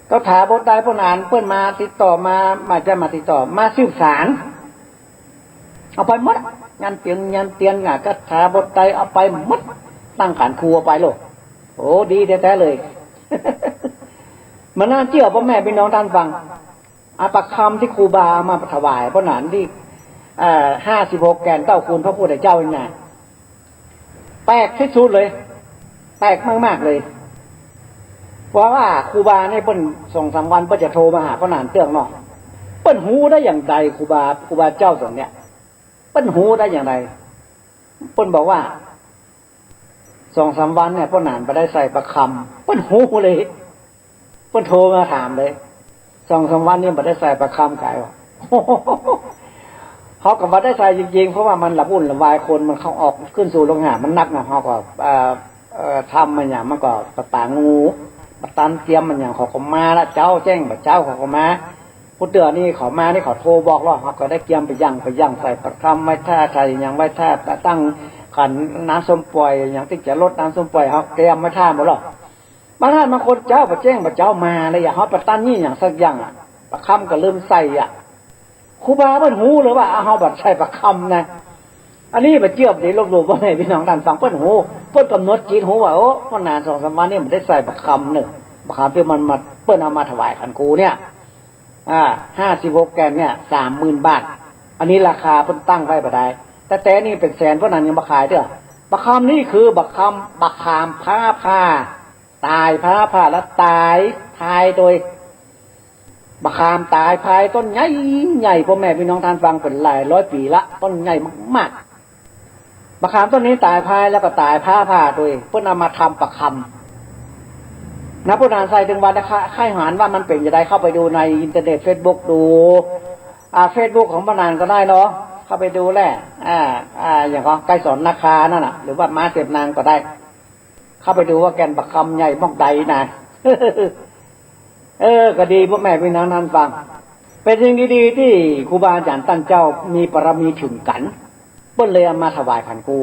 คาถาบทใดป้อหนา เปิ้นมาติดต่อมา มาจะมาติดต่อ มาสืบสาน เอาไปหมด ยันเตียน ยันเตียน อ่ะ คาถาบทใดเอาไปหมด ตั้งขันครูเอาไปโลด โอ้ ดีแต๊ๆ เลย บ่น่าเจื้อ ป้อแม่พี่น้องท่านฟัง อ่ะ ปลาคำตี้ครูบาเอามาถวายป้อหนาตี้ เอ่อ ห้าสิบหกแก่นเต้ากูลพระพุทธเจ้านี่นะ แปลกตี้สุดเลย แปลกมากๆ เลย เพราะว่าครูบานี่เปิ้นสองสามวันเปิ้นจะโทรมาหาป้อหนาเตื้องเนาะ เปิ้นฮู้ได้อย่างใด ครูบา ครูบาเจ้าตั๋วเนี้ย เปิ้นฮู้ได้อย่างใด เปิ้นบอกว่า สองสามวันเนี่ย ป้อหนาบ่ได้ใส่ปลาคำ เปิ้นฮู้เลย เปิ้นโทรมาถามเลย สองสามวันนี่บ่ได้ใส่ปลาคำก๋ายว่ะ เฮาก็บ่ได้ใส่จริงๆ เพราะว่ามันละวุ่นละวาย คนมันเข้าออกขึ้นสู่โลหะมันนักนะ เฮาก็ เอ่อ เอ่อ ธรรมมันหยัง มันก็ปลาปางู ป ตันเกียมมันหยังเขาก็มาละ เจ๊าแจ้งบ่าเจ๊าเขาก็มา ผู้เตื้อนี่เขามานี่เขาโทรบอกลอ เฮาก็ได้เกียมไปยังไปยัง ใส่ประคำไว้ท่า ใส่หยังไว้ท่า ตั้งขันน้ำส้มป่อย หยังตี้จะรดน้ำส้มป่อย เฮาเกียมไว้ท่าหมดลอ บางท่านบางคนเจ๊าบ่าแจ้งบ่าเจ๊ามาเลย อย่าเฮาไปตันยี่หยังสักอย่างอะ ประคำก็ลืมใส่อะ ครูบาเปิ้นฮู้เลยว่า อ้าว เฮาบ่าใส่ประคำนะ อันนี้บ่าเจื้อบ่ดีลบหลู่ พ่อแม่พี่น้องต้านฟัง เปิ้นฮู้ เปิ้นก๋ำหนดจิตฮู้ว่า โอ้ บ่นานสองสามวันนี่บ่ได้ใส่ประคำเน่อ ประคำตี้มันมา เปิ้นเอามาถวายขันครูเนี่ย อ่า ห้าสิบหกแก่นเนี่ย สามหมื่นบาท อันนี้ราคาเปิ้นตั้งไว้บ่าดาย แต่ แต่นี่เป๋นแสน เปิ้นนั้นยังบ่ขายเตื้อ ประคำนี่คือประคำ ประคำฟ้าผ่า ต๋ายฟ้าผ่าแล้วต๋ายพายโตย ประคำต๋ายพายต้นใหญ่ใหญ่ พ่อแม่พี่น้องต้านฟัง เป๋นหลายร้อยปี๋ละ ต้นใหญ่มากๆ ประคำต้นนี้ต๋ายพายแล้วก็ต๋ายฟ้าผ่าโตย เปิ้นเอามาทำประคำนะ พ่อหนานใส่ตึงวันนะ ใค่หาญว่ามันเป๋นจะใด เข้าไปดูในอินเทอร์เน็ต เฟซบุ๊ก ดู อ่า เฟซบุ๊ก ของพ่อหนานก็ได้เนาะ เข้าไปดูแหละ อ่า อ่า อย่างของไกรสอนนาคานั่นน่ะ หรือว่าม้าเสพนางก็ได้ เข้าไปดูว่าแก่นประคำใหญ่หม้องใดนะ เออ ก็ดี พ่อแม่พี่น้องต้านฟัง เป๋นสิ่งดีๆ ตี้ครูบาอาจ๋ารย์ต้านเจ้ามีบารมีเถิงกั๋น เปิ้นเลยเอามาถวายขันครู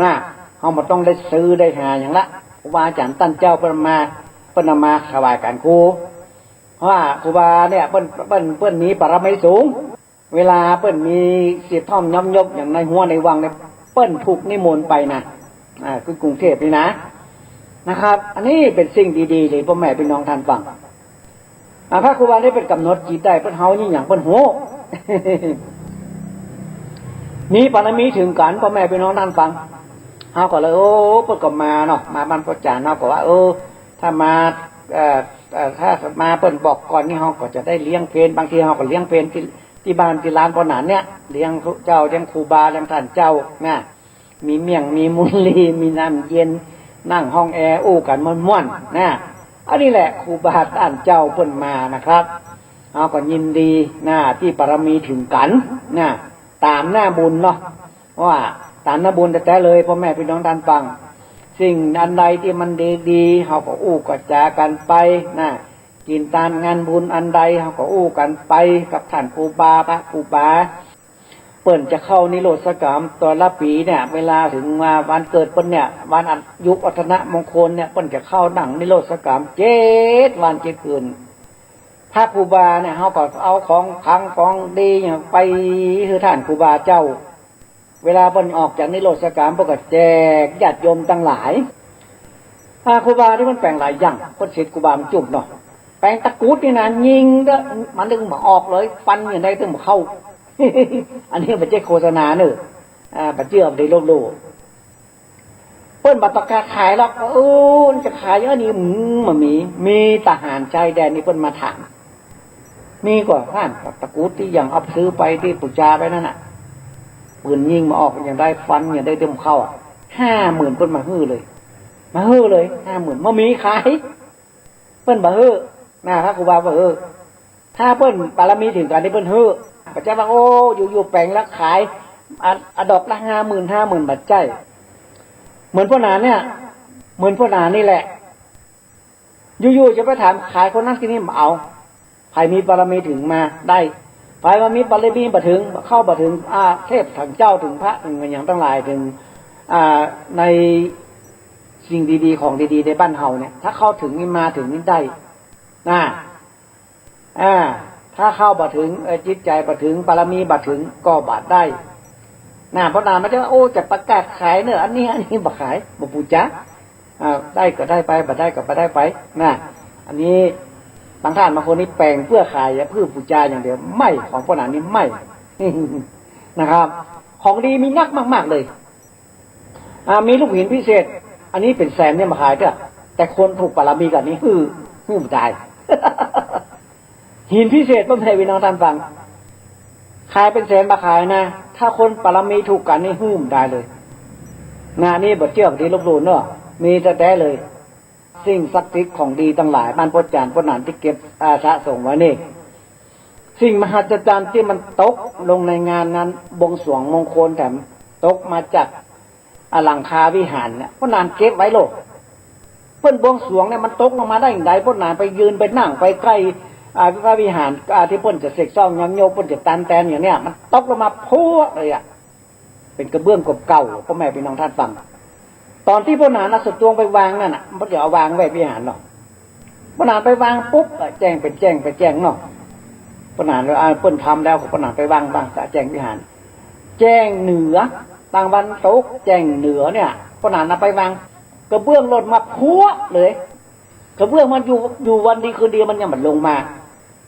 นะ เฮาบ่ต้องได้ซื้อได้หาหยังละ ครูบาอาจ๋ารย์ต้านเจ้าเปิ้นเอามา เปิ้นเอามาถวายขันครู เพราะว่าครูบาเนี่ยเปิ้น เปิ้น เปิ้นมีบารมีสูง เวลาเปิ้นมีสิทธิ์ท่อมย้อมยบอย่างในฮั้วในวังเนี่ย เปิ้นถูกนิมนต์ไปนะ อ่า คือกรุงเทพฯนี่นะ นะครับ อันนี้เป๋นสิ่งดีๆ เลย พ่อแม่พี่น้องต้านฟัง อ่า พระครูบานี่เปิ้นก๋ำหนดจิตได้ เปิ้นเฮานี่หยังเปิ้นฮู้ มีบารมีเถิงกั๋น พ่อแม่พี่น้องต้านฟัง เฮาก็เลย โอ้ เปิ้นก็มาเนาะ มาบ้านป้อจ๋ารย์ เฮาก็ว่า เออ ถ้ามา เอ่อ เอ่อ ถ้ามาเปิ้นบอกก่อนนี่ เฮาก็จะได้เลี้ยงเพล บางทีเฮาก็เลี้ยงเพลตี้ ตี้บ้านตี้ลานป้อหนานเนี่ย เลี้ยงเจ้า เลี้ยงครูบา เลี้ยงต้านเจ้านะ มีเมี่ยง มีมุนลี มีน้ำเย็น นั่งห้องแอร์อู้กั๋นม่วนๆ นะ อันนี้แหละครูบาต้านเจ้าเปิ้นมานะครับ เฮาก็ยินดีนะ ตี้บารมีเถิงกั๋นนะ ต๋ามหน้าบุญเนาะ ว่าต๋ามหน้าบุญแต๊ๆ เลย พ่อแม่พี่น้องต้านฟัง สิ่งอันใดตี้มันดีๆ เฮาก็อู้ก็จ๋ากั๋นไปนะ กิ๋นตานงานบุญอันใด เฮาก็อู้กั๋นไปกับต้านครูบา พระครูบา เปิ้นจะเข้านิโรธกามแต่ละปี๋เนี่ย เวลาเถิงว่าวันเกิดเปิ้นเนี่ย วันอายุวัฒนมงคลเนี่ย เปิ้นจะเข้านั่งนิโรธกามเจ็ดวันเจ็ดคืน พระครูบาเนี่ย เฮาก็เอาของขลังของดีเนี่ยไปหื้อต้านครูบาเจ้า เวลาเปิ้นออกจากนิโรธกาม เปิ้นก็แจกญาติโยมตังหลาย อ่า ครูบานี่เปิ้นแป๋งหลายอย่าง เปิ้นศิษย์ครูบามันจุ่มเนาะ แป๋งตะกรุดนี่นะ ยิงเต๊อะ มันตึงบ่ออกเลย ฟันอย่างใดตึงบ่เข้า อันนี้บ่ใจ้โฆษณาเน่อ อ่า บ่เจื้อบ่ดีลบหลู่ เปิ้นบ่ประกาศขายหรอก เออ จะขายอันนี้ อืม บ่มี มีทหารชายแดนนี่เปิ้นมาถาม มีก่อ ต้านตะกรุดตี้ยังเอาซื้อไปตี้ปู๋จาไปนั่นน่ะ ปืนยิงบ่ออกอย่างใด ฟันอย่างใดตึงบ่เข้าอะ ห้าหมื่น เปิ้นมาหื้อเลย มาหื้อเลย ห้าหมื่น บ่มีขาย เปิ้นบ่หื้อนะ พระครูบาบ่หื้อ ถ้าเปิ้นบารมีเถิงกั๋นนี่เปิ้นหื้อ บ่ใจ้ว่า โอ้ อยู่ๆ แป๋งแล้วขาย อะ อะดอกละห้าหมื่น ห้าหมื่น บ่ใจ้ เหมือนป้อหนานเนี่ย เหมือนป้อหนานนี่แหละ อยู่ๆ จะไปถามขายคนนั้นคนนี้บ่เอา ใผมีบารมีเถิงมาได้ ใผบ่มีบารมีบ่เถิง เข้าบ่เถิง อ่า เทพเถิงเจ้าเถิงพระเถิงอะหยังตังหลายเถิง อ่า ในสิ่งดีๆ ของดีๆ ในบ้านเฮาเนี่ย ถ้าเข้าเถิงนี่มาเถิงนี่ได้ นะ อ่า ถ้าเข้าบ่เถิง เอ่อ จิตใจ๋บ่เถิง บารมีบ่เถิง ก็บ่ได้ นะ ป้อหนานมันจะว่า โอ้ จะประกาศขายเน่อ อันนี้ อันนี้บ่ขาย บ่ปู๋จา อ่า ได้ก็ได้ไป บ่ได้ก็บ่ได้ไป นะ อันนี้บางต้านบางคนนี่แป๋งเปื้อขาย เปื้อปู๋จาอย่างเดียว ไม่ ของป้อหนานนี่ไม่ นะครับ ของดีมีนักมากๆ เลย อ่า มีลูกหินพิเศษ อันนี้เป๋นแสนเนี่ยบ่ขายเต๊อะ แต่คนถูกบารมีกั๋นนี่หื้อ หื้อบ่ดาย หินพิเศษ พ่อแม่พี่น้องต้านฟัง ขายเป๋นแสนบ่ขายนะ ถ้าคนบารมีถูกกั๋นนี่หื้อบ่ดายเลย นะ นี่บ่เจื้อบ่ดีลบหลู่เนาะ มีแต๊ๆ เลย สิ่งศักดิ์สิทธิ์ของดีตังหลาย บ้านป้อจ๋ารย์ป้อหนานตี้เก็บ อ่า สะสมไว้นี่ สิ่งมหัศจรรย์ตี้มันตกลงในงานนั้น บวงสรวงมงคลแถมตกมาจาก อ่า หลังคาวิหารเนี่ย ป้อหนานเก็บไว้โลด เปิ้นบวงสรวงเนี่ยมันตกลงมาได้อย่างใด ป้อหนานไปยืนไปนั่งไปใก้ อ่า พระวิหาร อ่า ตี้เปิ้นจะเสกส้อมย้อมโยก เปิ้นจะตานแตนอย่างเนี้ย มันตกลงมาพั้วเลยอะ เป๋นกระเบื้องเก่าๆ ป้อแม่ปี้น้องต้านฟัง ต๋อนตี้ป้อหนานเอาสะตวงไปวางนั่นน่ะ เปิ้นจะเอาวางไว้วิหารเนาะ ป้อหนานไปวางปุ๊บ เออ แจ้งเป๋นแจ้งไปแจ้งเนาะ ป้อหนาน อ่า เปิ้นทำแล้ว ป้อหนานไปวาง วางสะแจ้งวิหาร แจ้งเหนือ ตางวันตกแจ้งเหนือเนี่ย ป้อหนานเอาไปวาง กระเบื้องหล่นมาพั้วเลย กระเบื้องมันอยู่ อยู่วันดีคืนดีมันยังบ่ลงมา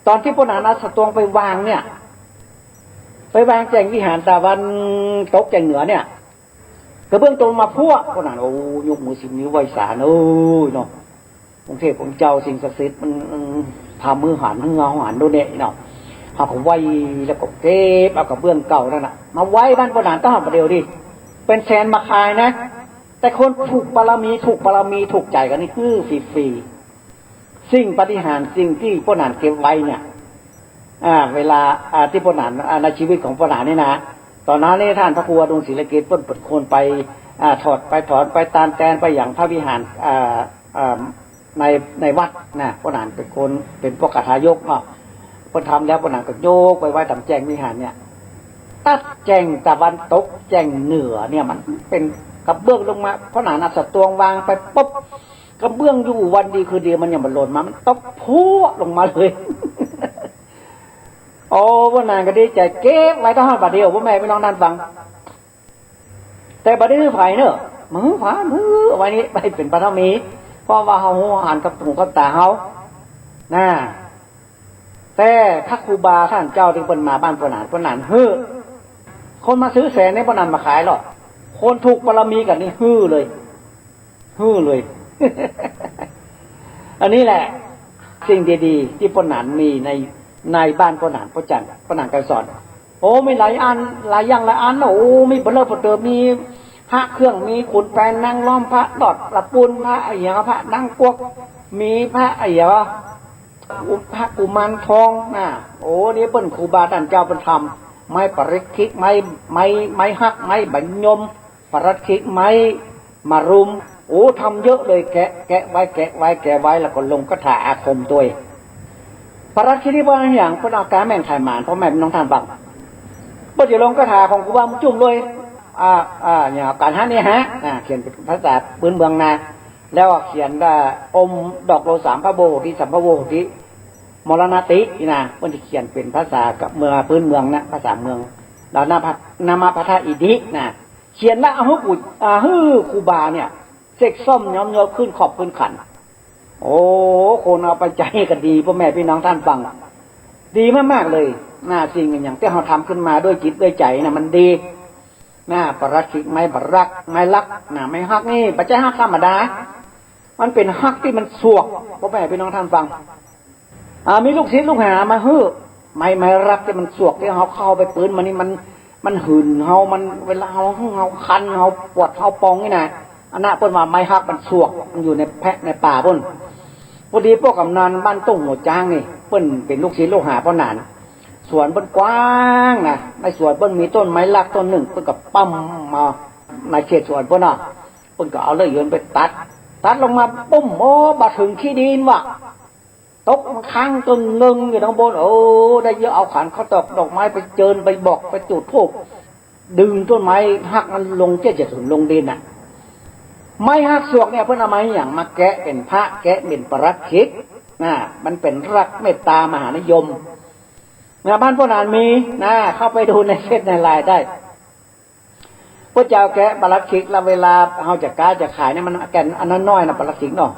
ต๋อนตี้ป้อหนานเอาสะตวงไปวางเนี่ย ไปวางแจ้งวิหารตะวันตกแจ้งเหนือเนี่ย กระเบื้องตกมาพั้ว ป้อหนาน โอ้ ยกมือสิบนิ้วไหว้สาเนาะ เอ้ยเนาะ องค์เทพองค์เจ้าสิ่งศักดิ์สิทธิ์มัน มันพาหื้อหัน หื้อเฮาหันดูเนี่ยเนาะ เฮาก็ไหว้แล้วก็เก็บเอากระเบื้องเก่านั่นน่ะ มาไว้บ้านป้อหนานต้านบ่าเดี่ยวดิ เป๋นแสนบ่าคายนะ แต่คนถูกบารมี ถูกบารมี ถูกใจ๋กั๋นนี่หื้อฟรีๆ สิ่งปาฏิหาริย์ สิ่งตี้ป้อหนานเก็บไว้เนี่ย อ่า เวลา อ่า ตี้ป้อหนาน อ่า ในชีวิตของป้อหนานนี่นะ ต๋อนนั้นนี่ต้านพระครูอดุลศิลกิจเปิ้นเป๋นคนไป อ่า ถอดไปถอนไปตานแตนไปหยังพระวิหาร อ่า อ่า ใน ในวัดนะ ป้อหนานเป๋นคน เป๋นพวกคาถายกเนาะ เปิ้นทำแล้วป้อหนานก็ยกไปไว้ต๋ามแจ้งวิหารเนี่ย ตั๊ดแจ้งตะวันตกแจ้งเหนือเนี่ย มันเป๋นกระเบื้องลงมา ป้อหนานเอาสะตวงวางไปปุ๊บ กระเบื้องอยู่วันดีคืนดีมันยังบ่หล่นมา มันตกพั้วลงมาเลย โอ้ ป้อหนานก็ดีใจ๋เก็บไว้ต้านบ่าเดี่ยว ป้อแม่ปี้น้องต้านฟัง แต่บ่ได้หื้อใผเนาะ บ่หื้อใผ หื้อเอาไว้นี่ ไว้เป๋นบารมี เพราะว่าเฮาฮู้หันกับหูกับต๋าเฮา นะ แต่พระครูบาต้านเจ้าตี้เปิ้นมาบ้านป้อหนาน ป้อหนานหื้อ คนมาซื้อแสนนี่ป้อหนานบ่ขายหรอก คนถูกบารมีกั๋นนี่หื้อเลย หื้อเลย อันนี้แหละ สิ่งดีๆ ตี้ป้อหนานมีใน ในบ้านป้อหนาน ป้อจ๋ารย์ ป้อหนานไกรสอน โอ้ มีหลายอัน หลายอย่างหลายอันเนาะ โอ้ มีเบ้อเริ่อเบ้อเติ่อ มีพระเครื่อง มีขุนแผนนางล้อม พระหลอดละปูน พระอะหยัง พระนางกวัก มีพระอะหยัง พระกุมารทองนะ โอ้ นี่เปิ้นครูบาต้านเจ้าเปิ้นทำ ไม้ปาริคคิก ไม้ ไม้ ไม้ฮัก ไม้บะยม ปาริคคิก ไม้มะรุม โอ้ ทำเยอะเลย แกะ แกะไว้ แกะไว้ แกะไว้ แล้วก็ลงคาถาอาคมตวย ปาริคคิกนี่เปิ้นอะหยัง เปิ้นเอาก๋าแม่นไขหมาน ป้อแม่ปี้น้องต้านฟัง เปิ้นจะลงคาถาของครูบาบุญจุ่มเลย อ่า อ่า อย่างก๋านหาเนหะ อ่า เขียนเป๋นภาษาปื๊นเมืองนะ แล้วก็เขียนว่า อมดอกโลสาม พระโวโหติ สัมภโวโหติ มรณติ นี่นะ เปิ้นจะเขียนเป๋นภาษากับเมือง ปื๊นเมืองนะ ภาษาเมือง แล้วนะ นะมะพัทธะอิตินะ เขียนแล้วเอาหื้อปู่ อ่า หื้อครูบาเนี่ย เสกส้อมย้อมโยกขึ้นขอบขึ้นขัน โอ้ คนเอาไปใจ๊ก็ดี ป้อแม่ปี้น้องต้านฟัง ดีมากๆ เลยนะ สิ่งอย่างตี้เฮาทำขึ้นมาด้วยจิตด้วยใจ๋นะ มันดีนะ ปาริคคิก ไม้บารัก ไม้ฮักนะ ไม้ฮักนี่บ่ใจ้ฮักธรรมดา มันเป๋นฮักตี้มันสวก ป้อแม่ปี้น้องต้านฟัง อ่า มีลูกศิษย์ลูกหามาหื้อ ไม้ ไม้ฮักตี้มันสวก ตี้เฮาเข้าไปปื๊นมันนี่ มัน มันหืนเฮา มัน เวลาเฮาหื้อ เฮาคัน เฮาปวด เฮาปองนี่นะ อันนั้นเปิ้นว่าไม้ฮักมันสวก มันอยู่ในแพะในป่าปู้น พอดีป้อกำนันบ้านตุ้งหัวจ๊างนี่ เปิ้นเป๋นลูกศิษย์ลูกหาป้อหนาน สวนเปิ้นกว้างนะ ในสวนเปิ้นมีต้นไม้ฮักต้นนึ่ง เปิ้นก็ป๊ำมาในเขตสวนเปิ้นน่ะ เปิ้นก็เอาเลื่อยยนต์ไปตัด ตัดลงมาปุ๊บ โอ้ บ่เถิงขี้ดินว่ะ ตกค้างตึงเงิงอยู่ตางบน โอ้ ได้เยียะ เอาขันข้าวตอกดอกไม้ไปเจิญ ไปบอก ไปจุดธูป ดึงต้นไม้ฮักมันลงเจ๊ยะเจิดถุนลงดินน่ะ ไม้ฮักสวกเนี่ยเปิ้นเอามาหยัง มาแกะเป๋นพระ แกะเป๋นปาริคคิกนะ มันเป๋นฮักเมตตามหานิยมนะ บ้านป้อหนานมีนะ เข้าไปดูในเฟซในไลน์ได้ พระเจ้าแกะปาริคคิกแล้วเวลาเฮาจะก๊าจะขายเนี่ยมันแก่นอันนั้นน้อยนะ ปาริคคิกเนาะ